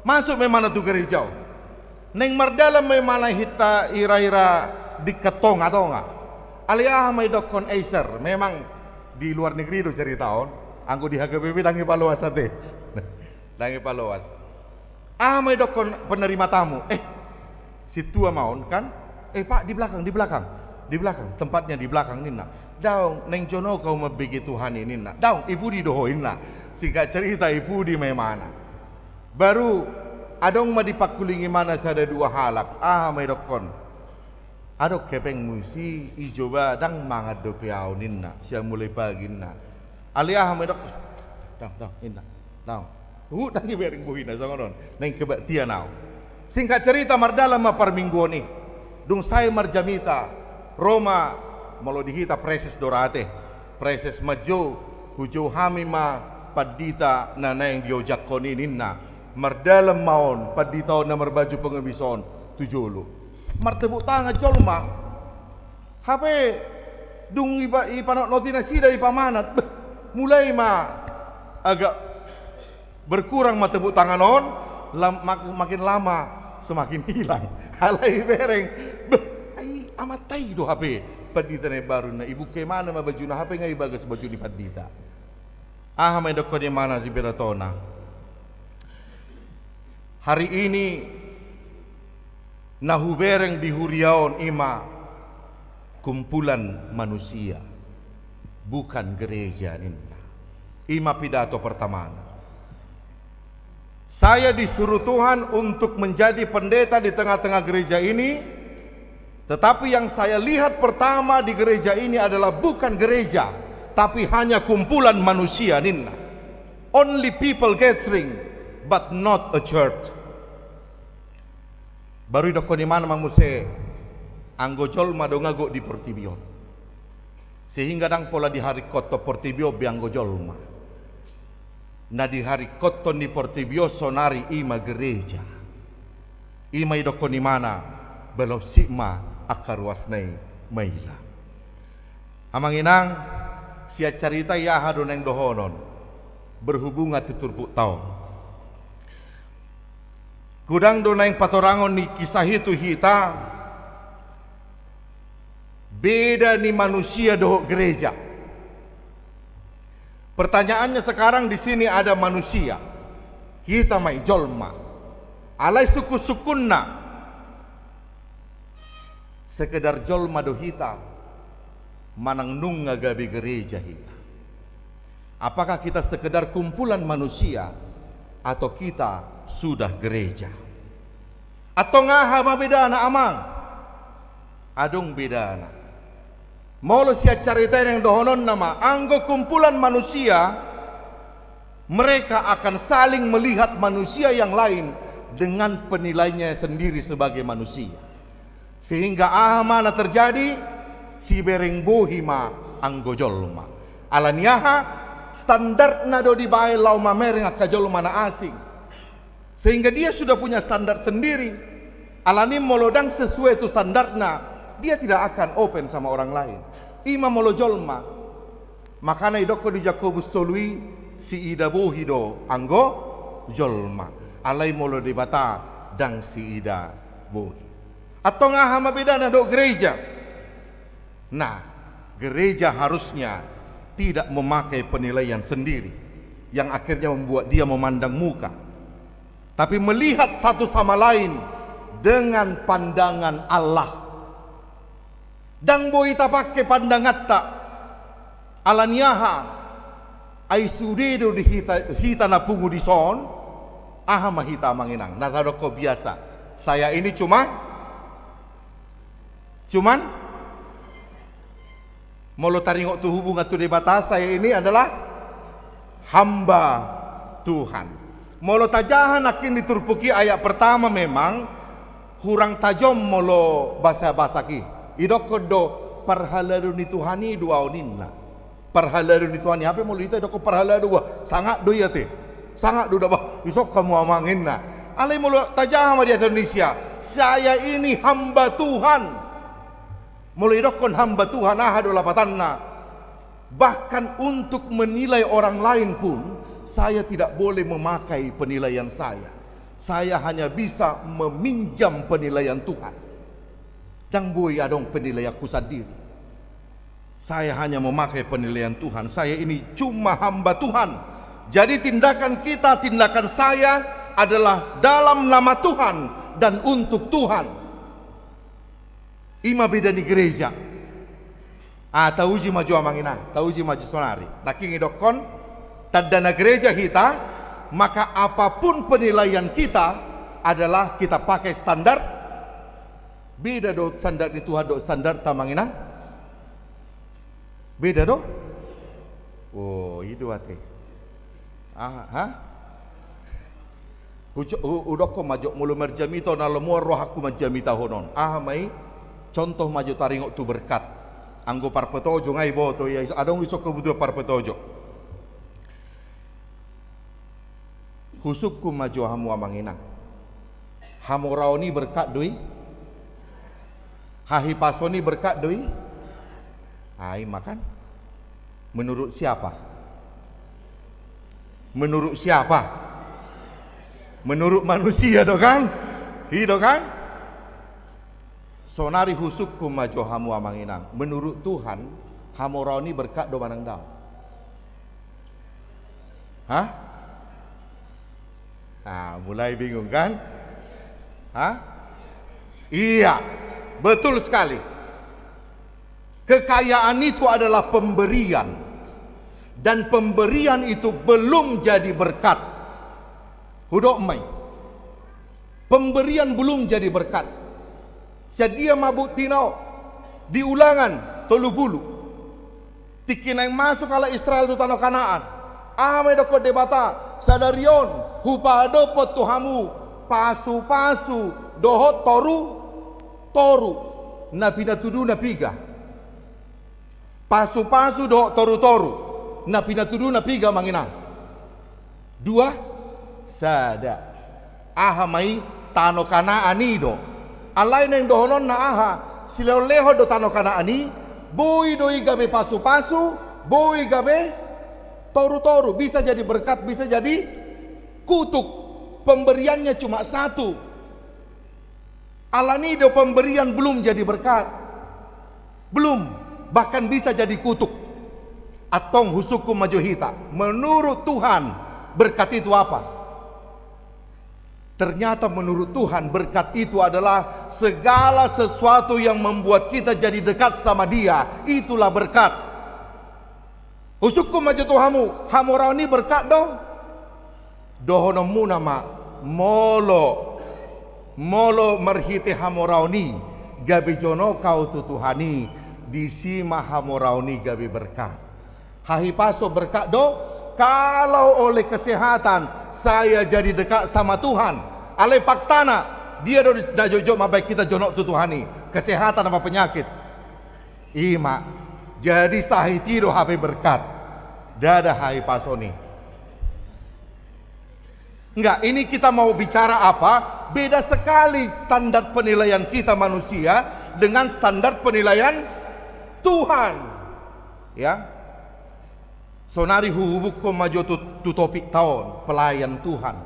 Masuk ma imana tu gereja on. Naeng mardalan ma imana hita ira-ira dingkan tonga-tonga. Alai aha ma didokhon Eiser? Memang di luar negeri do cerita on. Anggo di H K B P ndang ipaloas ate. Ndang ipaloas. Aha ma idokkon penerima tamu? Eh, sintua ma on kan? Eh, Pak, di belakang, di belakang. Di belakang, tempatnya di belakang ninna. Daong, naeng jonok au mambege Tuhan i ninna. Daong, i pudi do ho inna. Singkat cerita, i pudi ma imana. Baru adong ma dipangkuling imana sada dua halak. Aha ma idokkon? Adong hepengmu si i, jo ba ndang mangan dope au ninna, sian mulai pagi ninna. Alai aha ma idok, daong, daong, inna, daong. Huhut ndang ibereng bohina songon on, naeng kebaktian au. Singkat cerita, mardalan ma parmingguon i. Dung sae marjamita, ro ma, molo di hita praeses do ra ate. Praeses manjou, hujou hami ma pandita na naeng diojakhon i ninna. Mardalan ma on, pandita on na marbaju pengemis on, tu jolo. Martepuk tangan jolma. Hape dung ipa-, ipanotnoti nasida, ipamanat, beh, mulai ma agak berkurang ma tepuk tangan on, lam-, mak-, makin lama semakin hilang. Alai ibereng, beh, ai amanta i do hape pandita na imbaru na, ibuka imana ma bajuna, hape nga ibagas baju ni pandita. Aha ma idokkon imana di beratona? Hari ini na hubereng di huria on i ma kumpulan manusia, bukan gereja ninna. I ma pidato pertamana. Saya disuruh Tuhan untuk menjadi pendeta di tengah-tengah gereja ini, tetapi yang saya lihat pertama di gereja ini adalah bukan gereja, tapi hanya kumpulan manusia ninna. Only people gathering, but not a church. Baru idokkon imana ma muse, anggo jolma do nga gok di portibi on. Sehingga ndang pola diharingkothon portibi on be anggo jolma. Na diharingkothon ni portibi on sonari i ma gereja. I ma idokkon imana, balosik ma angka ruasna i maila. Amang inang, sian carita i aha do naeng dohonon? Berhubungan tu turpukta on. Godang do naeng patorangon ni kisah i tu hita, beda ni manusia dohot gereja. Pertanyaannya sekarang di sini ada manusia, hita ma i jolma. Alai sungkun-sungkunna, sekedar jolma do hita, manang nunga gabe gereja hita? Apakah kita sekedar kumpulan manusia atau kita sudah gereja? Antong aha ma bedana, amang? Adong bedana. Molo sian carita i naeng dohononna ma, anggo kumpulan manusia, mereka akan saling melihat manusia yang lain dengan penilaiannya sendiri sebagai manusia. Sehingga aha ma na terjadi? Sibereng bohi ma anggo jolma. Ala ni aha? Standarna do dibaen laho mamereng angka jolma na asing. Sehingga dia sudah punya standar sendiri. Ala ni molo ndang sesuai tu standarna, dia tidak akan open sama orang lain. I ma molo jolma. Makana idokkon di Jakobus tolu i, siida bohi do anggo jolma. Alai molo Debata ndang siida bohi. Antong aha ma bedana dohot gereja? Nah, gereja harusnya tidak memakai penilaian sendiri yang akhirnya membuat dia memandang muka, tapi melihat satu sama lain dengan pandangan Allah. Ndang boi tapangke pandanganta. Ala ni aha? Ai sude do di hita, hita na pungu dison. Aha ma hita, amang inang? Na tadokkon biasa, saya ini cuma, cuman, molo taringot tu hubungan tu Debata, saya ini adalah hamba Tuhan. Molo tajaha nangkin di turpuk i, ayat pertama memang hurang tajom molo basa Batak i. Idokkon do, parhalado ni Tuhan i do ahu ninna. Parhalado ni Tuhan i, hape molo hita idokkon parhalado, wah, sangap do i ate. Sangap do, bah, ison hamu amang inna. Alai molo tajaha ma di bahasa Indonesia, saya ini hamba Tuhan. Molo idokkon hamba Tuhan, aha do lapatanna? Bahkan untuk menilai orang lain pun, saya tidak boleh memakai penilaian saya. Saya hanya bisa meminjam penilaian Tuhan. Ndang boi adong penilaianku sandiri. Saya hanya memakai penilaian Tuhan. Saya ini cuma hamba Tuhan. Jadi tindakan kita, tindakan saya adalah dalam nama Tuhan dan untuk Tuhan. I ma beda ni gereja. Ah, tauji ma jo amang inang, tauji ma jo saonari. Nangkin didokkon, tanda na gereja hita, maka apapun penilaian kita adalah kita pakai standar. Beda do standar ni Tuhan dohot standarta amang inang? Beda do? Oh, i do ate. Aha, ha? Hujo-, hu-, hudokkon ma jo, molo marjamita on na lomo rohangku manjamitahon on. Aha ma i? Contoh ma jo taringot tu berkat. Anggo parpetojo nga iboto, ia adong i so kebutuhan parpetojo. Husungkun ma jo hamu amang inang. Hamoraon i berkat do i? Hahipason i berkat do i? Ai ma kan. Menurut siapa? Menurut siapa? Menurut manusia do kan? I do kan? Saonari husungkun ma jo hamu amang inang. Menurut Tuhan, hamoraon i berkat do manang daong? Hah? Nah, mulai bingung kan? Hah? Iya, betul sekali. Kekayaan itu adalah pemberian. Dan pemberian itu belum jadi berkat. Hudok mai. Pemberian belum jadi berkat. Sian dia ma buktina on? Di Ulangan tolu pulu. Tingki naeng masuk halak Israel tu tano Kanaan, aha ma didokkon Debata? Sadari on hupadophon tu hamu pasupasu dohot torutoru na pinatuduna piga. Pasupasu dohot torutoru na pinatuduna piga amang inang? Dua? Sada. Aha ma i? Tano Kanaan i do. Alai naeng dohononna aha? Silehonlehon do tano Kanaan i, boi do i gabe pasupasu, boi gabe torutoru. Bisa jadi berkat, bisa jadi kutuk. Pemberiannya cuma satu. Alani do pemberian belum jadi berkat. Belum, bahkan bisa jadi kutuk. Antong husungkun ma jo hita. Menurut Tuhan, berkat itu apa? Ternyata menurut Tuhan, berkat itu adalah segala sesuatu yang membuat kita jadi dekat sama Dia. Itulah berkat. Husungkun ma jo tu hamu, hamoraon i berkat do? Dohononmuna ma, molo, molo marhite hamoraon i gabe jonok ahu tu Tuhan i, disi ma hamoraon i gabe berkat. Hahipason berkat do? Kalau oleh kesehatan saya jadi dekat sama Tuhan. Alai faktana, dia do na jotjot mambahen hita jonok tu Tuhan i. Kesehatan apa penyakit? I ma. Jadi sahit i do hape berkat. Ndada hahipason i. Enggak, ini kita mau bicara apa? Beda sekali standar penilaian kita manusia dengan standar penilaian Tuhan. Ya. Saonari huhubungkon ma jo tu, tu topikta on, pelayan Tuhan.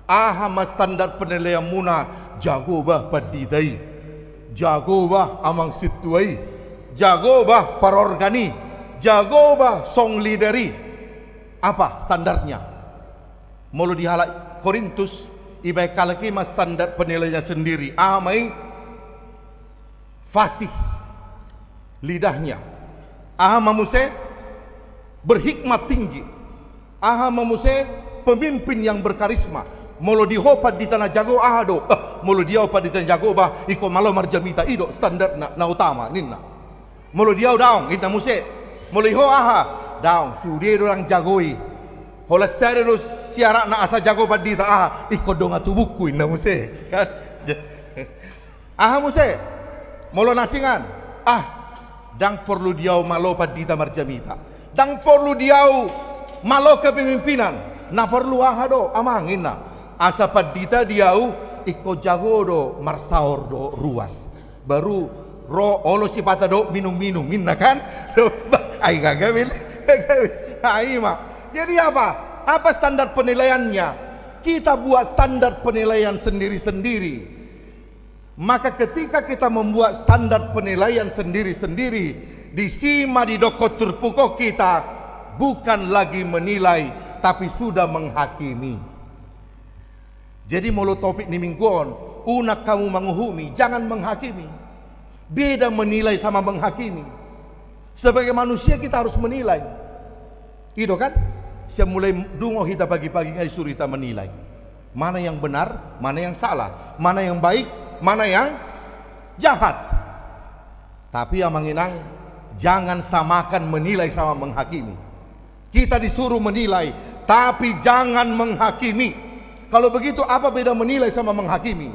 Aha ma standar penilaianmuna? Jago bah pandita i. Jago bah amang sintua i. Jago bah parorgan i. Jago bah song leader i. Apa standarnya? Molo di halak Korintus, ibaen halak i ma standar penilaiannya sendiri. Aha ma i? Fasih lidahnya. Aha ma muse? Berhikmat tinggi. Aha ma muse? Pemimpin yang berkarisma. Molo di ho pandita na jago, aha do? Eh, molo di ahu pandita na jago bah, ingkon malo marjamita, i do standarna na utama ninna. Molo di ahu daong, inna muse. Molo di ho aha? Daong, sude do ndang jago i. Holan sada do syaratna asa jago pandita, aha? Ingkon dongan tubungku, inna muse. Kan? Aha muse? Molo na singan, ah, ndang porlu di ahu malo pandita marjamita. Ndang porlu di ahu malo kepemimpinan. Na porlu aha do, amang, inna? Asa pandita di ahu ingkon jago do marsaor dohot ruas. Baru ro olo sipata dohot minum-minum, inna kan? Ai gabe, gabe. Ai ma. Jadi apa? Apa standar penilaiannya? Kita buat standar penilaian sendiri-sendiri. Maka ketika kita membuat standar penilaian sendiri-sendiri, Disi ma didokkon turpuk on hita, bukan lagi menilai, tapi sudah menghakimi. Jadi molo topik ni minggu on, unang hamu manguhumi, jangan menghakimi. Beda menilai sama menghakimi. Sebagai manusia kita harus menilai. I do kan? Sian mulai dungo hita pagi-pagi nga disuru hita menilai. Mana yang benar, mana yang salah, mana yang baik, mana yang jahat. Tapi amang inang, jangan samakan menilai sama menghakimi. Kita disuruh menilai, tapi jangan menghakimi. Kalau begitu, apa beda menilai sama menghakimi?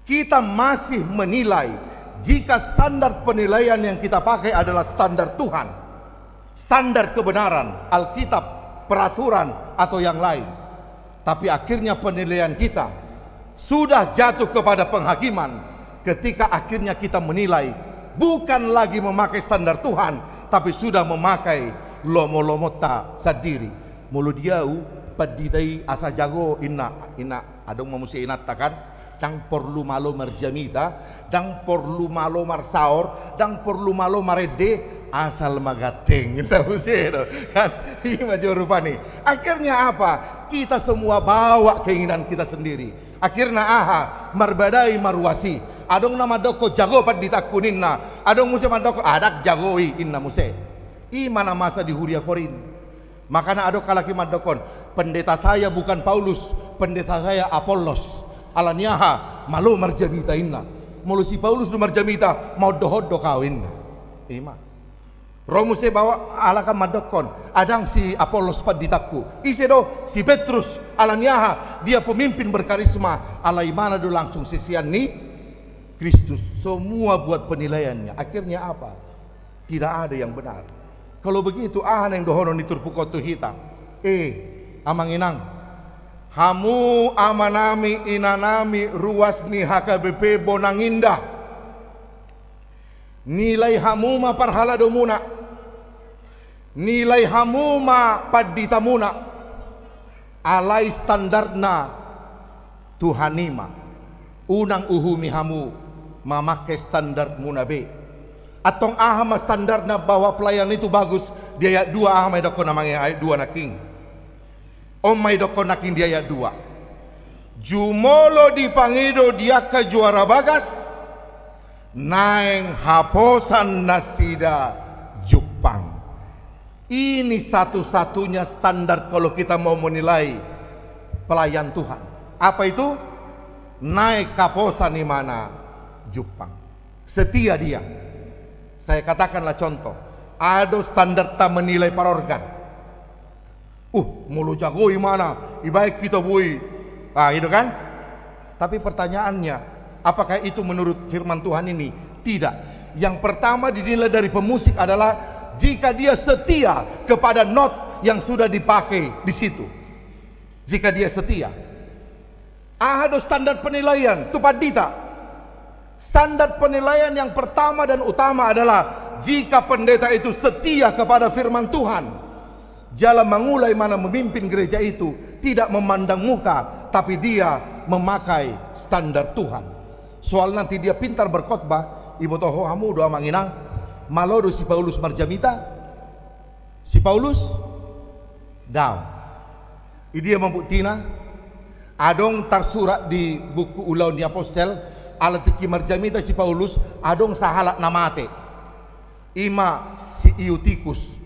Kita masih menilai jika standar penilaian yang kita pakai adalah standar Tuhan, standar kebenaran, Alkitab, peraturan, atau yang lain. Tapi akhirnya penilaian kita sudah jatuh kepada penghakiman ketika akhirnya kita menilai bukan lagi memakai standar Tuhan, tapi sudah memakai lomo-lomonta sandiri. Molo di au, pandita i asa jago, inna, inna, adong ma muse inanta kan, ndang porlu malo marjamita, ndang porlu malo marsaor, ndang porlu malo marende, asal ma ganteng. Inna muse do. Kan? I ma jo rupani. Akhirnya apa? Kita semua bawa keinginan kita sendiri. Akhirna aha? Marbadai ma ruas i. Adong na mandokkon jago panditangku ninna. Adong muse mandokkon, a, ndang jago i, inna muse. I ma na masa di huria Korint. Makana adong halak i mandokkon, pendeta saya bukan Paulus, pendeta saya Apollos. Ala ni aha? Malo marjamita inna. Molo si Paulus do marjamita, maondo-ondo ho inna. I ma. Ro muse baoa halak an mandokkon, a, ndang si Apollos panditangku. Ise do? Si Petrus. Ala ni aha? Dia pemimpin berkarisma. Ala i ma na do langsung sisean ni Kristus. Semua buat penilaiannya. Akhirnya apa? Tidak ada yang benar. Kalau begitu, aha naeng dohonon ni turpuk on tu hita? Eh, amang inang, hamu amanami, inanami, ruas ni H K B P Bonang Indah. Nilai hamu ma parhaladomuna. Nilai hamu ma panditamuna. Alai standarna Tuhan i ma. Unang uhumi hamu mamangke standarmuna be. Antong aha ma standarna bahwa pelayan itu bagus? Di ayat dua aha ma idokkon, amang inang, ayat dua nangkin? On ma idokkon nangkin di ayat dua. Jumolo dipangido di angka juara bagas, naeng haposan nasida jumpang. Ini satu-satunya standar kalau kita mau menilai pelayan Tuhan. Apa itu? Naeng haposan imana jumpang. Setia dia. Saya katakanlah contoh. Aha do standarta menilai parorgan? Uh, molo jago imana, ibaen hita boi. Ah, itu kan? Tapi pertanyaannya, apakah itu menurut firman Tuhan ini? Tidak. Yang pertama dinilai dari pemusik adalah jika dia setia kepada not yang sudah dipakai di situ. Jika dia setia. Aha do standar penilaian tu pandita? Standar penilaian yang pertama dan utama adalah jika pendeta itu setia kepada firman Tuhan. Jala mangula imana memimpin gereja itu, tidak memandang muka, tapi dia memakai standar Tuhan. Soal nanti dia pintar berkhotbah, iboto ho hamu do, amang inang, malo do si Paulus marjamita? Si Paulus? Daong. Idia ma buktina? Adong tarsurat di buku Ulaon ni Apostel, ala tingki marjamita si Paulus, adong sahalak na mate. I ma si Eutikus.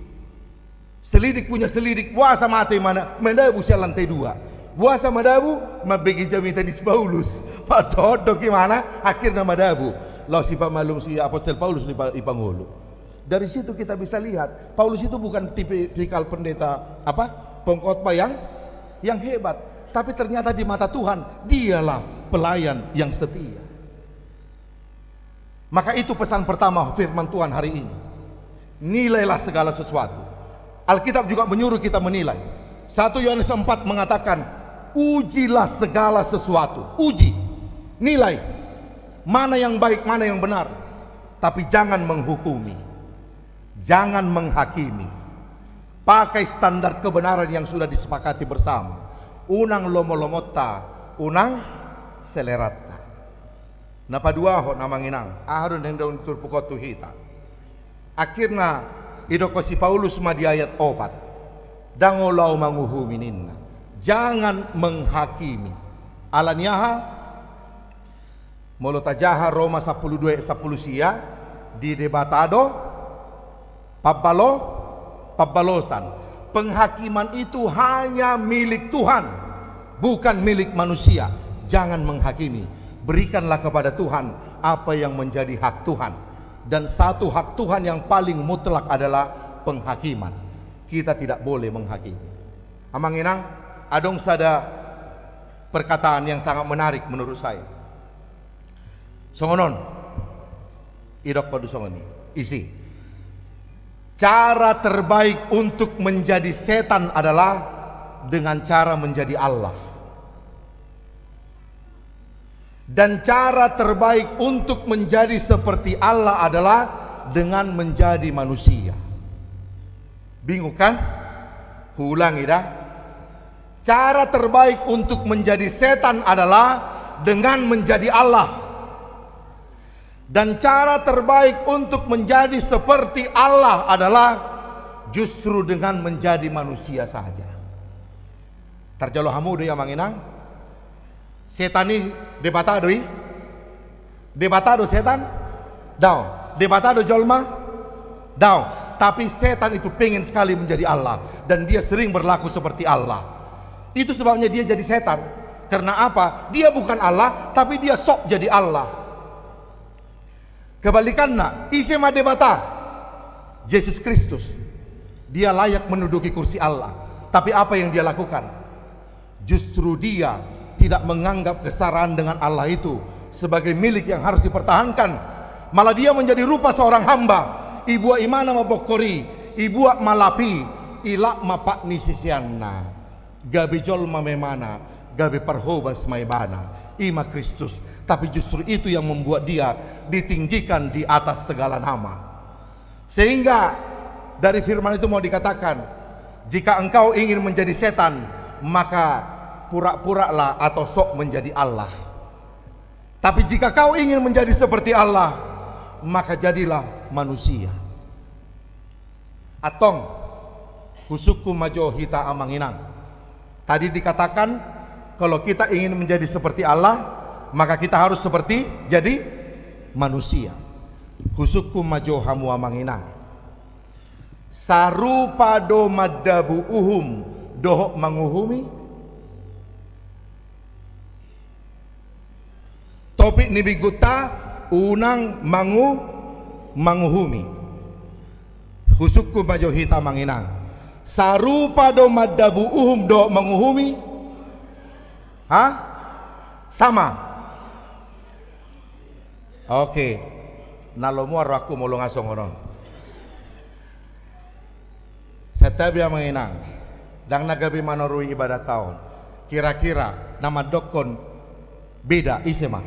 Selidik punya selidik, boasa mate imana? Madabu sian lantai dua. Boasa madabu? Mambege jamita ni si Paulus. Mandok imana, akhirna madabu. Laos dipamalum si Apostel Paulus, dipa-, dipangolu. Dari situ kita bisa lihat, Paulus itu bukan tipikal pendeta, apa, pengkhotbah yang, yang hebat. Tapi ternyata di mata Tuhan, dialah pelayan yang setia. Maka itu pesan pertama firman Tuhan hari ini. Nilailah segala sesuatu. Alkitab juga menyuruh kita menilai. Satu Yohanes empat mengatakan, "Ujilah segala sesuatu." Uji. Nilai. Mana yang baik, mana yang benar. Tapi jangan menghukumi. Jangan menghakimi. Pakai standar kebenaran yang sudah disepakati bersama. Unang lomo-lomonta, unang seleranta. Na paduahon, amang inang, aha do naeng dohonon ni turpuk on tu hita? Akhirna idokkon si Paulus ma di ayat opat, "Ndang olo ahu manguhumi," ninna. "Jangan menghakimi." Ala ni aha? Molo tajaha Roma sampulu dua ayat sampulu sia, di Debata do pambalo-, pambalosan. Penghakiman itu hanya milik Tuhan, bukan milik manusia. Jangan menghakimi. Berikanlah kepada Tuhan apa yang menjadi hak Tuhan. Dan satu hak Tuhan yang paling mutlak adalah penghakiman. Kita tidak boleh menghakimi. Amang inang, adong sada perkataan yang sangat menarik menurut saya. Songon on, idokkon do songon i. Isi. Cara terbaik untuk menjadi setan adalah dengan cara menjadi Allah. Dan cara terbaik untuk menjadi seperti Allah adalah dengan menjadi manusia. Bingung kan? Huulangi da. Cara terbaik untuk menjadi setan adalah dengan menjadi Allah. Dan cara terbaik untuk menjadi seperti Allah adalah justru dengan menjadi manusia saja. Tarjalo hamu do i, amang inang? Setan i Debata do i? Debata do setan? Daong. Debata do jolma? Daong. Tapi setan itu pengen sekali menjadi Allah, dan dia sering berlaku seperti Allah. Itu sebabnya dia jadi setan. Karena apa? Dia bukan Allah, tapi dia sok jadi Allah. Kebalikanna, ise ma Debata? Jesus Kristus. Dia layak menduduki kursi Allah. Tapi apa yang dia lakukan? Justru dia tidak menganggap kesetaraan dengan Allah itu sebagai milik yang harus dipertahankan. Malah dia menjadi rupa seorang hamba. Ibuat imana ma bongkor i, ibuat ma lap i, ilap ma pat ni siseanna. Gabe jolma ma ibana, gabe parhobas ma ibana. I ma Kristus. Tapi justru itu yang membuat dia ditinggikan di atas segala nama. Sehingga dari firman itu mau dikatakan, jika engkau ingin menjadi setan, maka pura-puralah atau sok menjadi Allah. Tapi jika kau ingin menjadi seperti Allah, maka jadilah manusia. Antong, husungkun ma jo hita, amang inang. Tadi dikatakan, kalau kita ingin menjadi seperti Allah, maka kita harus seperti, jadi manusia. Husungkun ma jo hamu, amang inang. Sarupa do mandabu uhum dohot manguhumi? Topik ni minggunta, unang mangu-, manguhumi. Husungkun ma jo hita, amang inang. Sarupa do mandabu uhum dohot manguhumi? Ha? Sama? Oke. Na lomo rohangku molo nga songon on. Santabi, amang inang, ndang na gabe manorui ibadahta on. Kira-kira na mandokkon beda ise ma?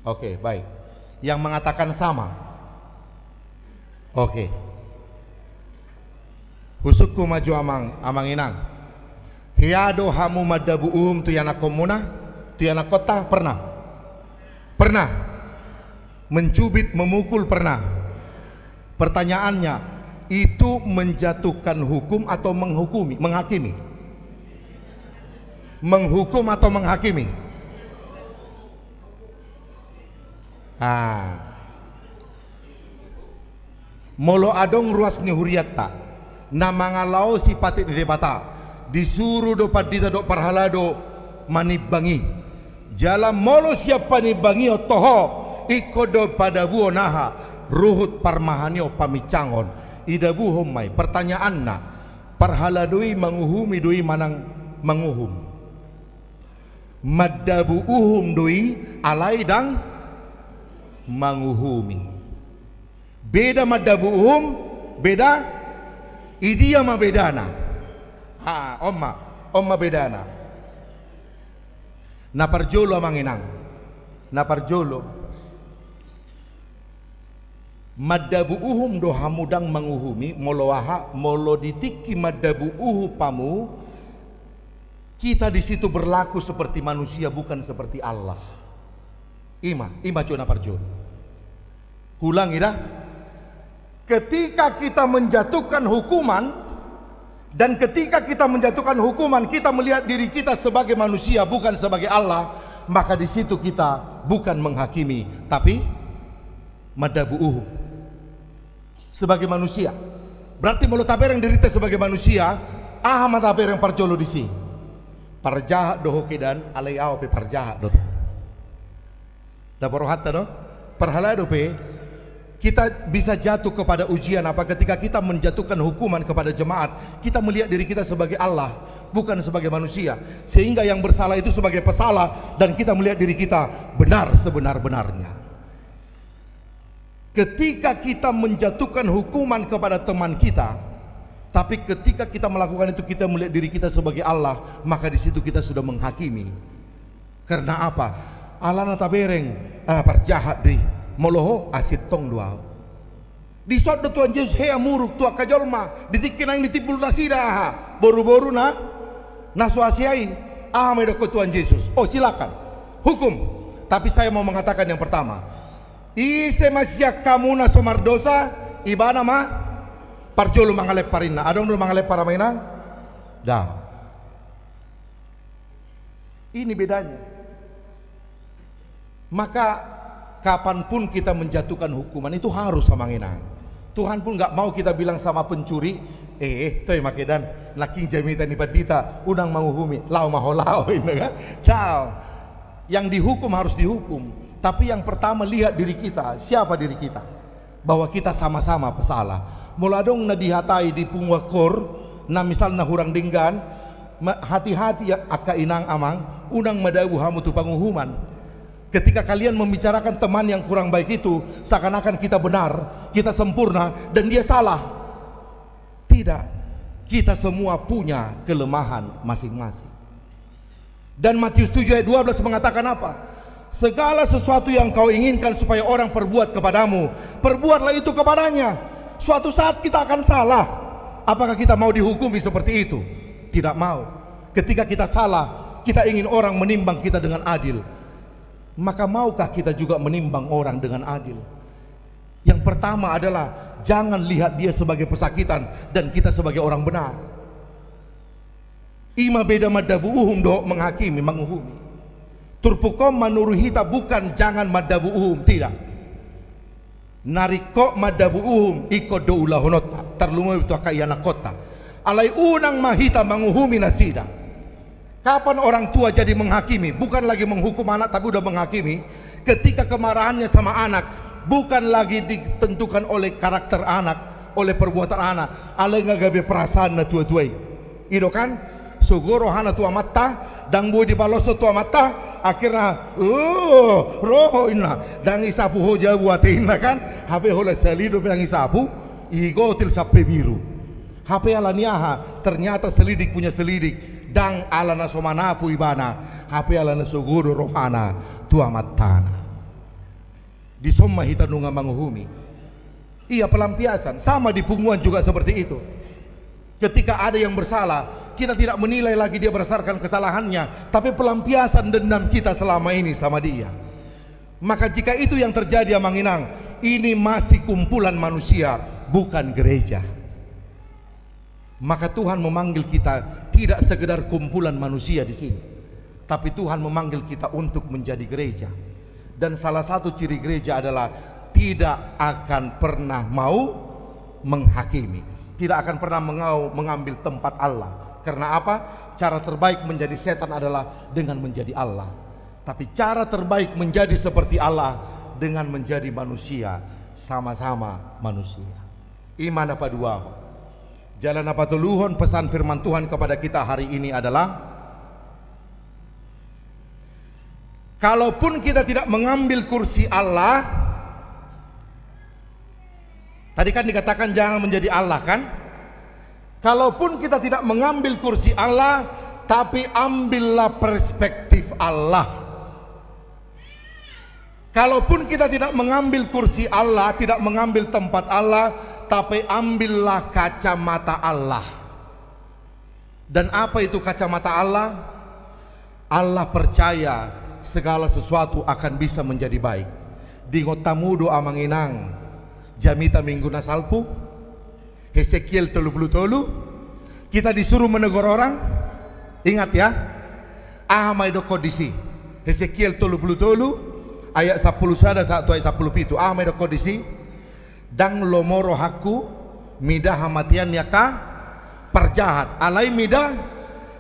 Oke, baik. Yang mengatakan sama. Oke. Husungkun ma jo, amang, amang inang. Hea do hamu mandabu uhum tu ianakkonmuna, tu ianakkonta, pernah? Pernah. Mencubit, memukul, pernah. Pertanyaannya, itu menjatuhkan hukum atau menghukumi, menghakimi? Menghukum atau menghakimi? Ah. Molo adong ruas ni hurianta na mangalaosi patik ni Debata, disuru do pandita dohot parhalado manimbangi. Jala molo sian panimbangion toho, ingkon do padabuhon aha? Ruhut parmahanion, pamincangon. Idabuhon ma i. Pertanyaanna, parhalado i manguhumi do i manang manguhum? Mandabu uhum do i, alai ndang manguhumi. Beda mandabu uhum, beda. Idia ma bedana? Ha, on ma, on ma bedana. Na parjolo, amang inang. Na parjolo. Mandabu uhum do hamu, ndang manguhumi, molo aha? Molo di tingki mandabu uhum hamu, kita di situ berlaku seperti manusia, bukan seperti Allah. I ma, i ma jo na parjolo. Huulangi da. Ketika kita menjatuhkan hukuman, dan ketika kita menjatuhkan hukuman, kita melihat diri kita sebagai manusia, bukan sebagai Allah, maka di situ kita bukan menghakimi, tapi mandabu uhum. Sebagai manusia. Berarti molo tabereng dirinta sebagai manusia, aha ma tabereng parjolo disi? Parjahat do ho, kedan, alai ahu pe parjahat do. Dapot rohanta do? Parhalado pe, kita bisa jatuh kepada ujian apa ketika kita menjatuhkan hukuman kepada jemaat, kita melihat diri kita sebagai Allah, bukan sebagai manusia. Sehingga yang bersalah itu sebagai pesalah dan kita melihat diri kita benar sebenar-benarnya. Ketika kita menjatuhkan hukuman kepada teman kita, tapi ketika kita melakukan itu, kita melihat diri kita sebagai Allah, maka di situ kita sudah menghakimi. Karena apa? Alana tabereng, ah, parjahat do i. Molo ho, ah, sintong do ahu. Disot do Tuhan Jesus hea muruk tu angka jolma, di tingki naeng ditimbul nasida aha? Boru-boru na, na so asi ai. Aha ma didokkon Tuhan Jesus? Oh, silakan. Hukum. Tapi saya mau mengatakan yang pertama. Ise ma sian hamu na so mardosa, ibana ma parjolo mangalempar inna. Adong do mangalempar, amang inang? Dao. Ini bedanya. Maka, kapanpun kita menjatuhkan hukuman, itu harus, amang inang. Tuhan pun nggak mau kita bilang sama pencuri, "Eh, eh, toe ma, kedan, nangkin jamita ni pandita, unang manguhumi, lao ma ho, lao," inna kan? Dao. Yang dihukum harus dihukum. Tapi yang pertama, lihat diri kita. Siapa diri kita? Bahwa kita sama-sama pesalah. Molo adong na dihatai di punguan koor, na misalna hurang denggan, ma-, hati-hati ya, angka inang amang, unang madabu hamu tu panguhuman. Ketika kalian membicarakan teman yang kurang baik itu, seakan-akan kita benar, kita sempurna, dan dia salah. Tidak. Kita semua punya kelemahan masing-masing. Dan Matius tujuh ayat dua belas mengatakan apa? "Segala sesuatu yang kau inginkan supaya orang perbuat kepadamu, perbuatlah itu kepadanya." Suatu saat kita akan salah. Apakah kita mau dihukumi seperti itu? Tidak mau. Ketika kita salah, kita ingin orang menimbang kita dengan adil. Maka maukah kita juga menimbang orang dengan adil? Yang pertama adalah, jangan lihat dia sebagai pesakitan dan kita sebagai orang benar. I ma beda mandabu uhum dohot menghakimi, manguhumi. Turpuk on manuru hita bukan jangan mandabu uhum, tidak. Na ringkot mandabu uhum, ingkon do ulahononta, tarlumobi tu angka ianakkonta. Alai unang ma hita manguhumi nasida. Kapan orang tua jadi menghakimi, bukan lagi menghukum anak, tapi udah menghakimi, ketika kemarahannya sama anak bukan lagi ditentukan oleh karakter anak, oleh perbuatan anak, alai nga gabe perasaan na tua-tua i. I do kan? Sogo rohana tu amanta, ndang boi dipaloshon tu amanta, akhirna, "Oh, ro ho," inna, "ndang isapu ho jabu ate," inna kan? Hape holan salido pe ndang isapu, igotil sampe biru. Hape alani aha? Ternyata selidik punya selidik. Ndang ala na so manapu ibana, hape ala na sogo do rohana tu amantana. Dison ma hita nunga manguhumi. Iya, pelampiasan. Sama di punguan juga seperti itu. Ketika ada yang bersalah, kita tidak menilai lagi dia berdasarkan kesalahannya, tapi pelampiasan dendam kita selama ini sama dia. Maka jika itu yang terjadi, amang inang, ini masih kumpulan manusia, bukan gereja. Maka Tuhan memanggil kita tidak sekedar kumpulan manusia di sini, tapi Tuhan memanggil kita untuk menjadi gereja. Dan salah satu ciri gereja adalah tidak akan pernah mau menghakimi, tidak akan pernah mengau-, mengambil tempat Allah. Karena apa? Cara terbaik menjadi setan adalah dengan menjadi Allah. Tapi cara terbaik menjadi seperti Allah dengan menjadi manusia, sama-sama manusia. I ma na paduahon. Jala na patoluhon, pesan firman Tuhan kepada kita hari ini adalah, kalaupun kita tidak mengambil kursi Allah, tadi kan dikatakan jangan menjadi Allah, kan? Kalaupun kita tidak mengambil kursi Allah, tapi ambillah perspektif Allah. Kalaupun kita tidak mengambil kursi Allah, tidak mengambil tempat Allah, tapi ambillah kacamata Allah. Dan apa itu kacamata Allah? Allah percaya segala sesuatu akan bisa menjadi baik. Diingot hamu do, amang inang, Jamita Minggu na salpu, Hesekiel tolu pulu tolu, kita disuruh menegur orang. Ingat ya, aha ma didokkon disi? Hesekiel tolu pulu tolu, ayat sampulu sada sahat tu ayat sampulu pitu. Aha ma didokkon disi? Ndang lomo rohangku mida hamatean ni angka parjahat, alai mida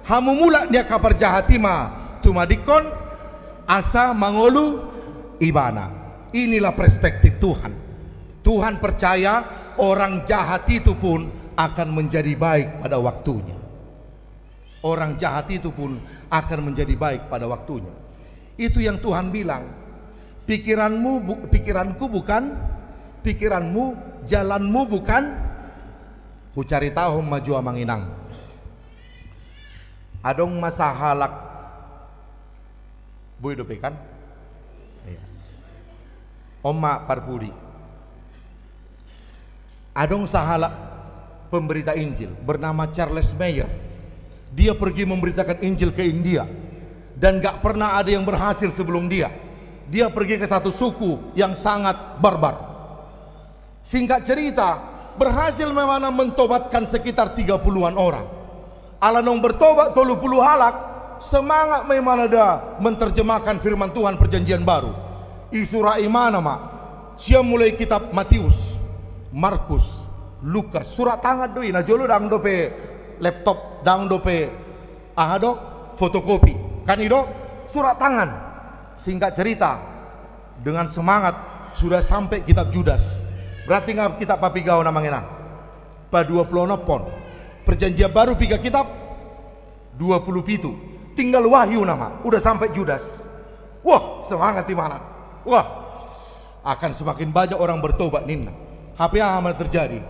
hamumulak ni angka parjahat i ma tumadingkon asa mangolu ibana. Inilah perspektif Tuhan. Tuhan percaya orang jahat itu pun akan menjadi baik pada waktunya. Orang jahat itu pun akan menjadi baik pada waktunya. Itu yang Tuhan bilang. Pikiranmu bu-, pikiranku bukan pikiranmu, jalanmu bukan. Hucaritahon ma jo, amang inang. Adong ma sahalak, boi dope kan? Iya. On ma parpudi. Adong sahalak pemberita Injil bernama Charles Mayer. Dia pergi memberitakan Injil ke India dan gak pernah ada yang berhasil sebelum dia. Dia pergi ke satu suku yang sangat barbar. Singkat cerita, berhasil ma ibana mentobatkan sekitar tiga puluhan orang. Ala naung bertobat tolu pulu halak, semangat ma ibana da menterjemahkan firman Tuhan Perjanjian Baru. Isurat ibana ma, sian mulai kitab Matius, Markus, Lukas, surat tangan do i, na jolo ndang dope laptop, ndang dope, aha do, fotokopi. Kan i do, surat tangan. Singkat cerita, dengan semangat, sudah sampai kitab Judas. Berarti nga kitab papigaon, amang inang? Paduapuluonomhon. Perjanjian Baru piga kitab? Dua pulu pitu. Tinggal Wahyu nama, udah sampai Judas. Wah, semangat ibana. Wah, akan semakin banyak orang bertobat, ninna. Hape aha ma terjadi?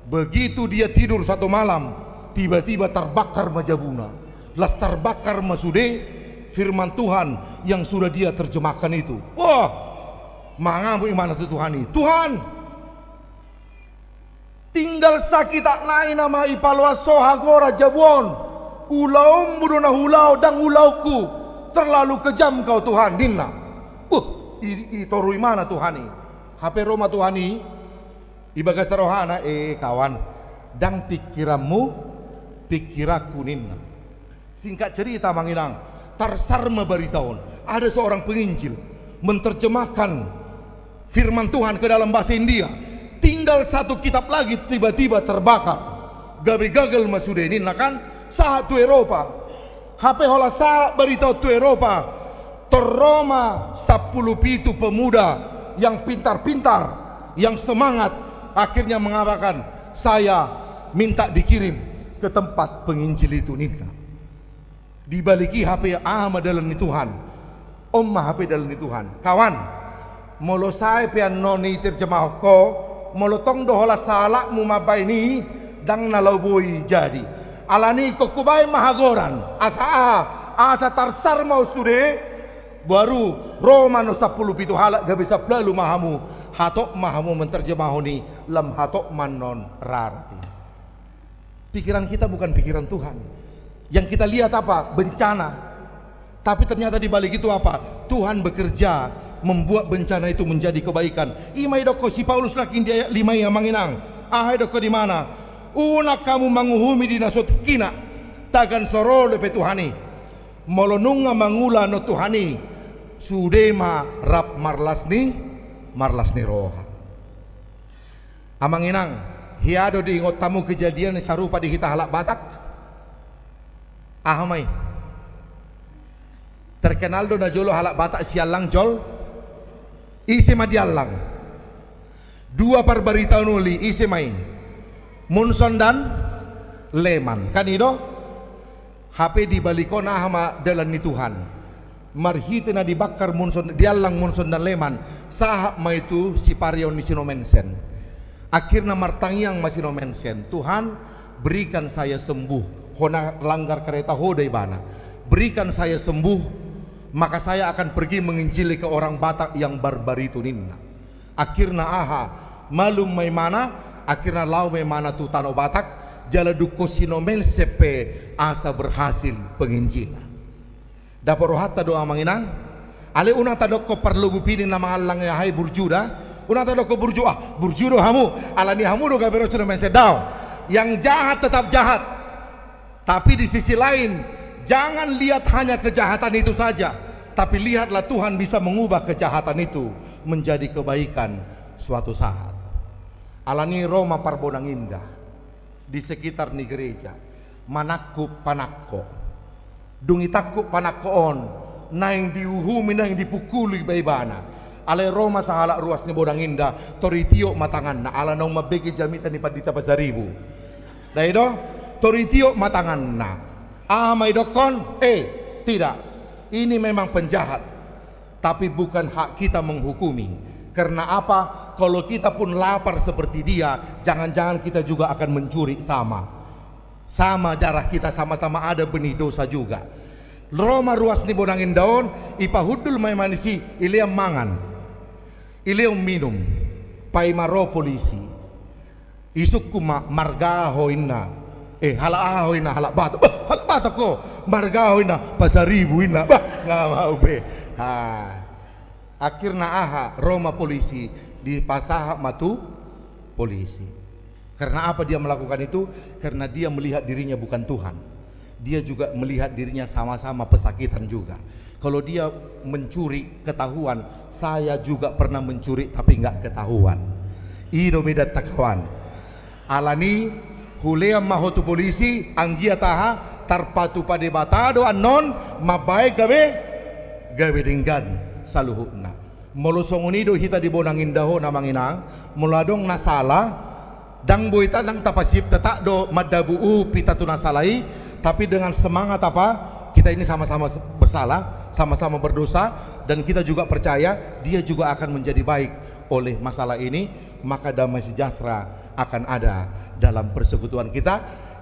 Begitu dia tidur satu malam, tiba-tiba terbakar ma jabuna. Las terbakar ma sude firman Tuhan yang sudah dia terjemahkan itu. Wah, mangamuk ibana tu Tuhan i. Tuhan, tinggal sakitak nai nama i paloas Ho hagora jabu on. Ulaonmu do na huulahon, ndang ulaonku. Terlalu kejam Kau Tuhan, ninna. Buh, i, i toru ibana Tuhan i. Hape ro ma Tuhan i, di bagasan rohana, eh kawan, ndang pikiranmu, pikiranku, ninna. Singkat cerita, amang inang, tarsar ma barita on. Ada seorang penginjil menterjemahkan firman Tuhan ke dalam bahasa India. Tinggal satu kitab lagi tiba-tiba terbakar. Gabe gagal ma sude, ninna kan, sahat tu Eropa. Hape holan sahat barita on tu Eropa, tor ro ma sampulu pitu pemuda yang pintar-pintar, yang semangat, akhirnya mengatakan, "Saya minta dikirim ke tempat penginjil itu," ninna. Di balik i hape aha ma dalan ni Tuhan? On ma hape dalan ni Tuhan. Kawan, molo sae pe annon i terjemahon ho, molo tong do holan sahalakmu mambaen i, ndang na laho boi jadi. Alani i ingkon hubaen ma hagoran, asa aha? Asa tarsar ma on sude, baru ro ma annon sampulu pitu halak gabe sapulu ma hamu, hatop ma hamu menterjemahon i, lam hatop ma annon rarat i. Pikiran kita bukan pikiran Tuhan. Yang kita lihat apa? Bencana. Tapi ternyata di balik itu apa? Tuhan bekerja membuat bencana itu menjadi kebaikan. I ma didokkon si Paulus nangkin di ayat lima i, amang inang. Aha didokkon ibana? Unang hamu manguhumi di na so tingkina, tagan so ro dope Tuhan i. Molo nunga mangula annon Tuhan i, sude ma rap marlas ni, marlas ni roha. Amang inang, hea do diingot hamu kejadian sarupa di hita halak Batak? Aha ma i? Terkenal do najolo halak Batak siallang jol. Ise ma diallang? Dua parbarita on uli, ise ma i? Munson dan Leman. Kan i do? Hape di balik on aha ma dalan ni Tuhan? Marhite na dibakar Munson, diallang Munson dan Leman, sahat ma i tu siparion ni si Nommensen. Akhirna martangiang ma si Nommensen, "Tuhan, berikan saya sembuh." Hona langgar kareta ho da ibana. "Berikan saya sembuh, maka saya akan pergi menginjili ke orang Batak yang barbar itu," ninna. Akhirna aha? Malum ma ibana, akhirna laho ma ibana tu tano Batak, jala dungkon si Nommensen pe asa berhasil penginjilan. Dapot rohanta do, amang inang. Alai unang tadokkon parlobupini na mangallang i aha i burju da, Unang tadokkon burju, ah, burju do hamu, alani hamu do gabe ro sian na mansai, daong. Yang jahat tetap jahat. Tapi di sisi lain, jangan lihat hanya kejahatan itu saja, tapi lihatlah Tuhan bisa mengubah kejahatan itu menjadi kebaikan suatu saat. Alani ro ma parbonang inda di sekitar ni gereja, manangkup panangko. Dung ditangkup panangko on, naeng diuhumi, naeng dipungkuli ibana. Alai ro ma sahalak ruas ni bonang inda, tor ditiop ma tanganna, ala naung mambege jamita ni pandita Pasaribu. Dai do, tor ditiop ma tanganna. Aha ma didokkon? Eh, tidak. Ini memang penjahat. Tapi bukan hak kita menghukumi. Karena apa? Kalau kita pun lapar seperti dia, jangan-jangan kita juga akan mencuri sama. Sama darah kita, sama-sama ada benih dosa juga. Ro ma ruas ni bonang inda on, dipahundul ma ibana disi, dilehon mangan, dilehon minum. Paima ro polisi. Disungkun ma, marga aha ho, ninna. Eh, halak aha ho, ninna, halak Batak. Bah, halak Batak ho. Marga aha ho, ninna, Pasaribu, ninna. Bah, nga mau be. Ha. Akhirna aha, ro ma polisi, dipasahat ma tu polisi. Karena apa dia melakukan itu? Karena dia melihat dirinya bukan Tuhan. Dia juga melihat dirinya sama-sama pesakitan juga. Kalau dia mencuri, ketahuan, saya juga pernah mencuri tapi nggak ketahuan. I do bedanta, kawan. Alani, hulehon ma ho tu polisi, anggiat aha, tarpatupa Debata do annon, mambaen gabe, gabe denggan saluhutna. Molo songon i do hita di bonang inda on, amang inang, molo adong na sala, ndang boi ta, ndang tapasiip, tetap do mandabu uhum hita tu na sala i, tapi dengan semangat apa, kita ini sama-sama bersalah, sama-sama berdosa, dan kita juga percaya dia juga akan menjadi baik oleh masalah ini, maka damai sejahtera akan ada dalam persekutuan kita.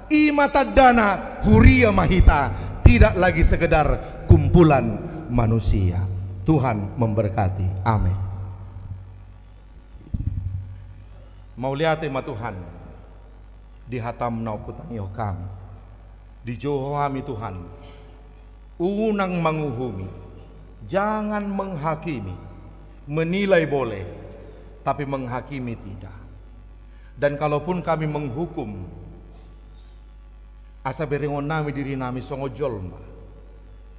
I ma tandana, huria ma hita, tidak lagi sekedar kumpulan manusia. Tuhan memberkati. Amin. Mauliate ma Tuhan, di hatam na hutangihon hami. Dijou Ho hami Tuhan, unang manguhumi, jangan menghakimi, menilai boleh, tapi menghakimi tidak. Dan kalaupun kami menghukum, asa berengon nami diri nami songon jolma,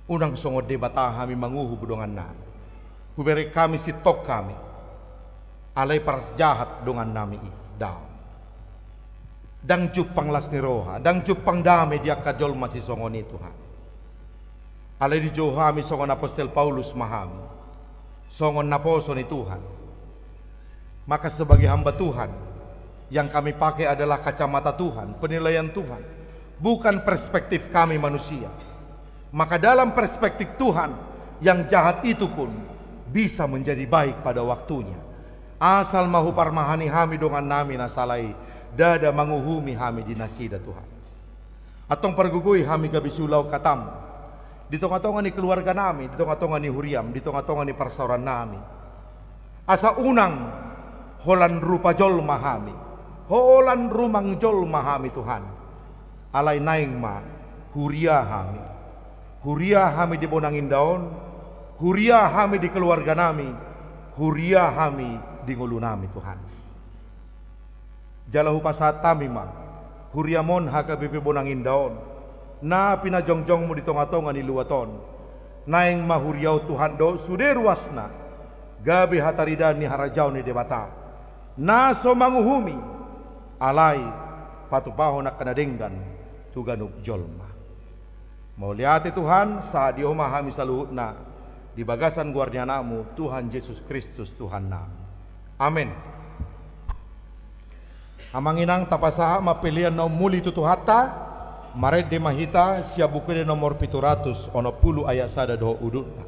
unang songon Debata hami manguhum dongan nami. Hubereng hami sintong hami, alai parjahat dongan nami i, daong. Ndang jumpang las ni roha, ndang jumpang dame di angka jolma sisongon i, Tuhan. Alai dijou hami songon apostel Paulus ma hami, songon naposo ni Tuhan. Maka sebagai hamba Tuhan, yang kami pakai adalah kacamata Tuhan, penilaian Tuhan, bukan perspektif kami manusia. Maka dalam perspektif Tuhan, yang jahat itu pun bisa menjadi baik pada waktunya. Asal ma huparmahani hami dongan nami na sala i, ndada manguhumi hami di nasida, Tuhan. Antong pargogoi hami gabe siulaon hatam di tonga-tonga ni keluarga nami, di tonga-tonga ni huriam, di tonga-tonga ni parsaoran nami. Asa unang holan rupa jolma hami, holan rumang jolma hami, Tuhan. Alai naeng ma huria hami. Huria hami di bonang inda on, huria hami di keluarga nami, huria hami di ngolu nami, Tuhan. Jala hupasahat hami ma huriam on H K B P Bonang Indah on, na pinajongjongmu di tongatonga ni luat on. Naeng ma huria on, Tuhan, dohot sude ruasna gabe hataridaan ni harajaon ni Debata, na so manguhumi, alai patupahon angka na denggan tu ganup jolma. Mauliate, Tuhan, sahat di Ho ma hami saluhutna di bagasan goar ni Anakmu, Tuhan Jesus Kristus, Tuhannami. Amen. Amang inang, tapasahat ma pelean na umuli tu Tuhanta. Marende ma hita sian Buku Ende nomor pitu ratus onom pulu, ayat sada dohot udutna.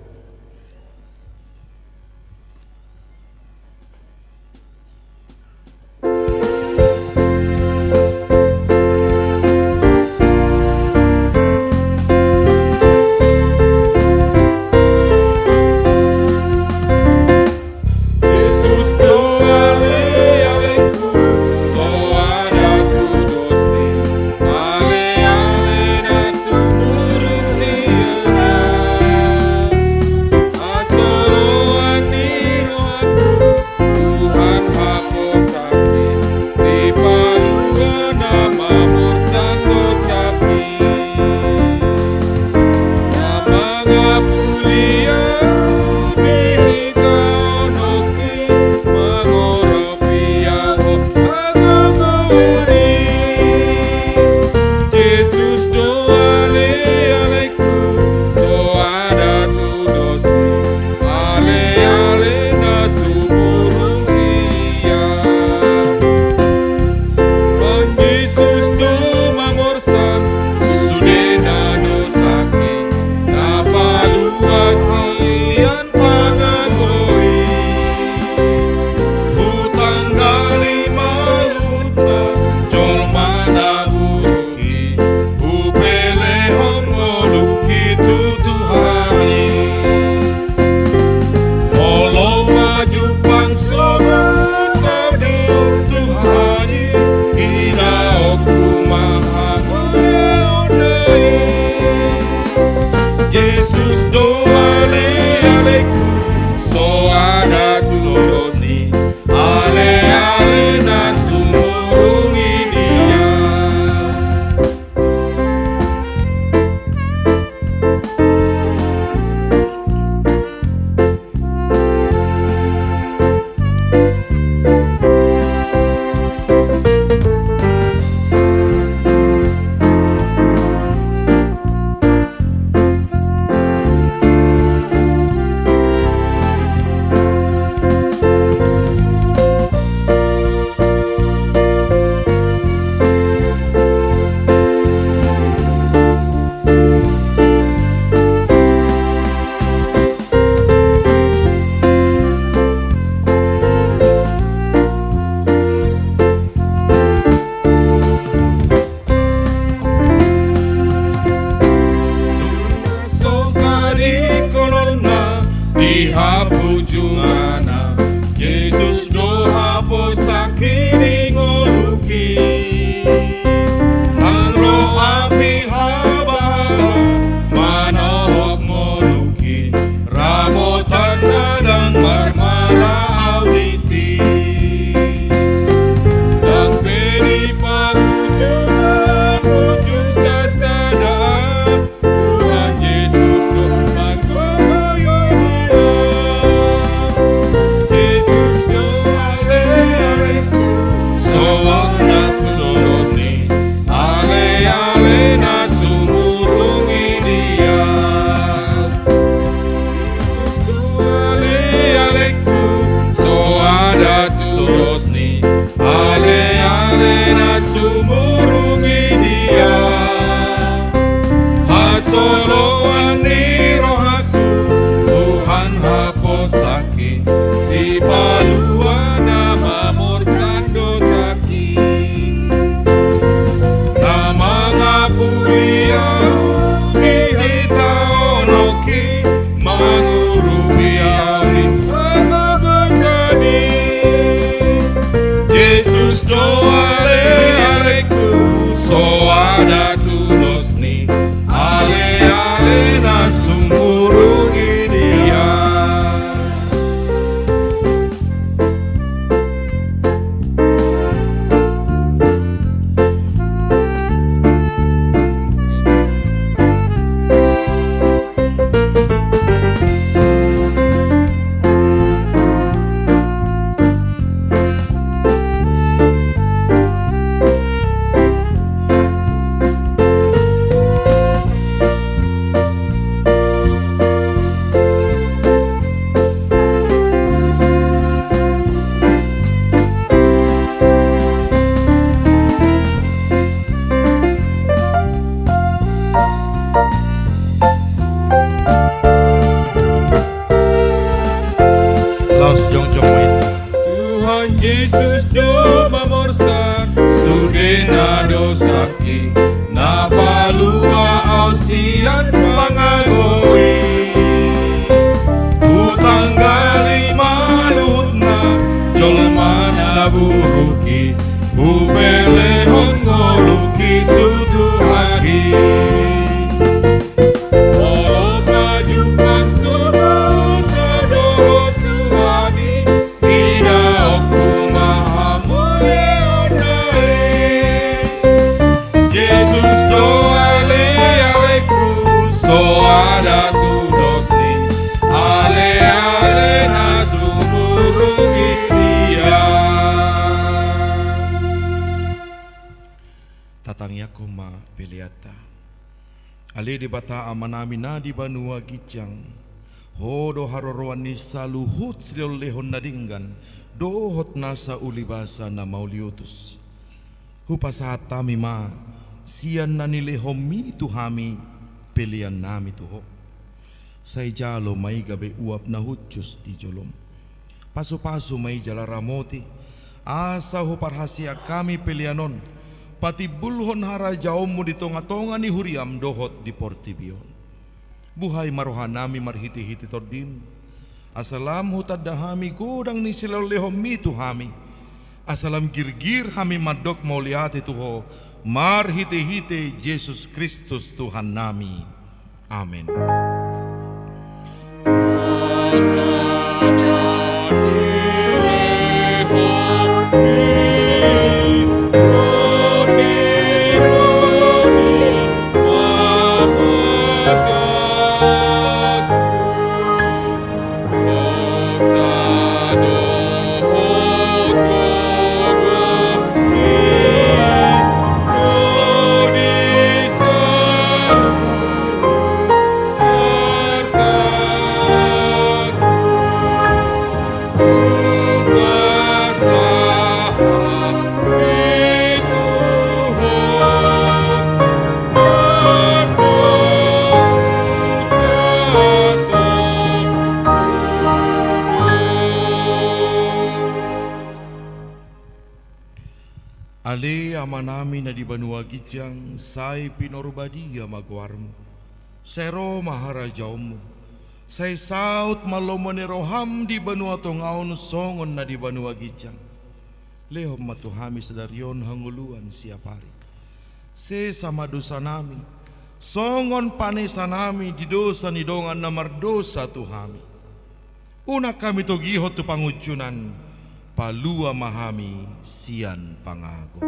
Di hapujungana, Jesus do haposan ni ngoluhi. Ndang ro api hababan manohop ngoluhi, ramotan na ndang marmara au disi. Ndang pe di parujungan, ujung sasada, Tuhan Jesus do manggohi dia. Jesus do ale-aleku, so adat tu dolosni, ale-ale na sumurung di dia. Jesus do ale-aleku, so adat tu dolosni, ale-ale na sumurung di dia. Hasoloan ni rohaku, Tuhan haposanki, sipalua na mamorsan dosaki. Na mangapuli au di sitaononki, mangurupi au di hagogotanki. Jesus do ale-aleku, so adat tu dolosni, ale-ale na sumurung di dia. Laos jongjong ma hita. Tuhan Jesus do mamorsan sude na dosaki, na palua au sian pangago i. Hutanggali ma luhutna jolma na buruk i, hupelehon ngolungki tu Tuhan i. Molo pajumpang suhut dohot Tuhan i, idaonku ma hamuliaonna i. Jesus do ale-aleku, so adat tu dolosni, ale-ale na sumurung di dia. Tatangianghon ma peleanta. Ale Debata Amanami na di banua ginjang, Ho do haroroan ni saluhut silehonlehon na denggan dohot nasa ulibasa na mauliutus. Hupasahat hami ma sian na nilehonmi tu hami peleannami tu Ho. Sai jalo ma i gabe uap na hushus di jolom. Pasupasu ma i jala ramoti, asa huparhaseang hami pelean on patimbulhon harajaonmu di tongatonga ni huriam dohot di portibi on. Buhai ma rohanami marhitehite Tondim, asa lam hutanda hami godang ni silehonlehonmi tu hami, asa lam girgir hami mandok mauliate tu Ho marhitehite Jesus Kristus Tuhannami. Amen. Ale Amanami na di banua ginjang, sai pinarbadia ma goarmu. Sai ro ma harajaonmu. Sai saut ma lomo ni roham di banua tonga on songon na di banua ginjang. Lehon ma tu hami sadari on hangoluan siapari. Sesa ma dosanami, songon panesanami di dosa ni dongan na mardosa tu hami. Unang hami togihon tu pangunjunan, palua ma hami sian pangago.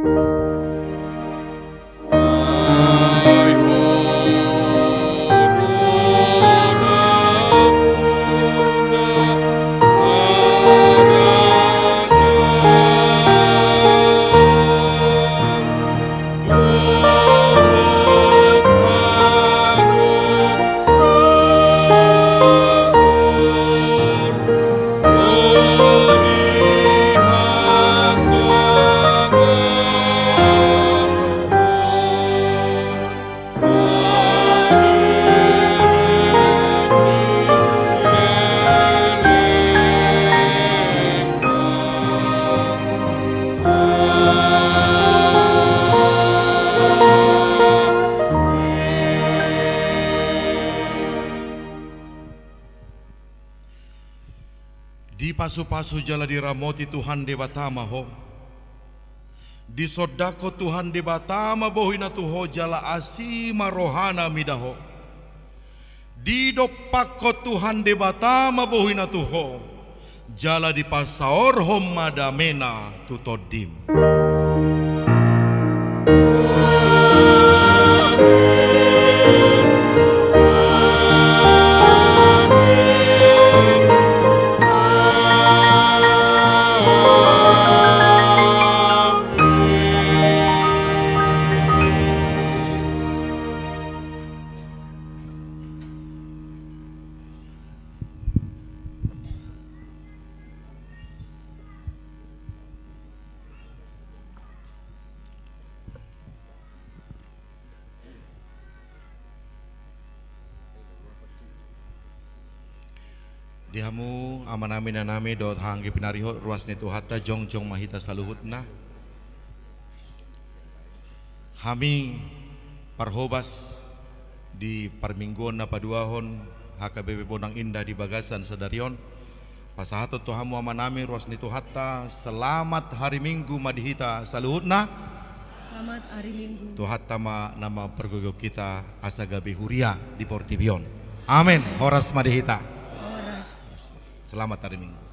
Dipasupasu jala diramoti Tuhan Debata ma ho. Disondangkon Tuhan Debata ma bohina tu ho jala asi ma rohana mida ho. Didompakkon Tuhan Debata ma bohina tu ho, jala dipasaorhon ma damena tu tondim. Di hamu amanami, inanami dohot anggi pinarihot, ruas ni Tuhanta, jongjong ma hita saluhutna. Hami parhobas di parmingguon na paduahon H K B P Bonang Indah di bagasan sadari on, pasahathon tu hamu amanami, ruas ni Tuhanta, selamat hari Minggu ma di hita saluhutna. Selamat hari Minggu. Tuhanta ma na mampargogo hita asa gabe huria di portibi on. Amen. Horas ma di hita. Horas. Selamat hari Minggu.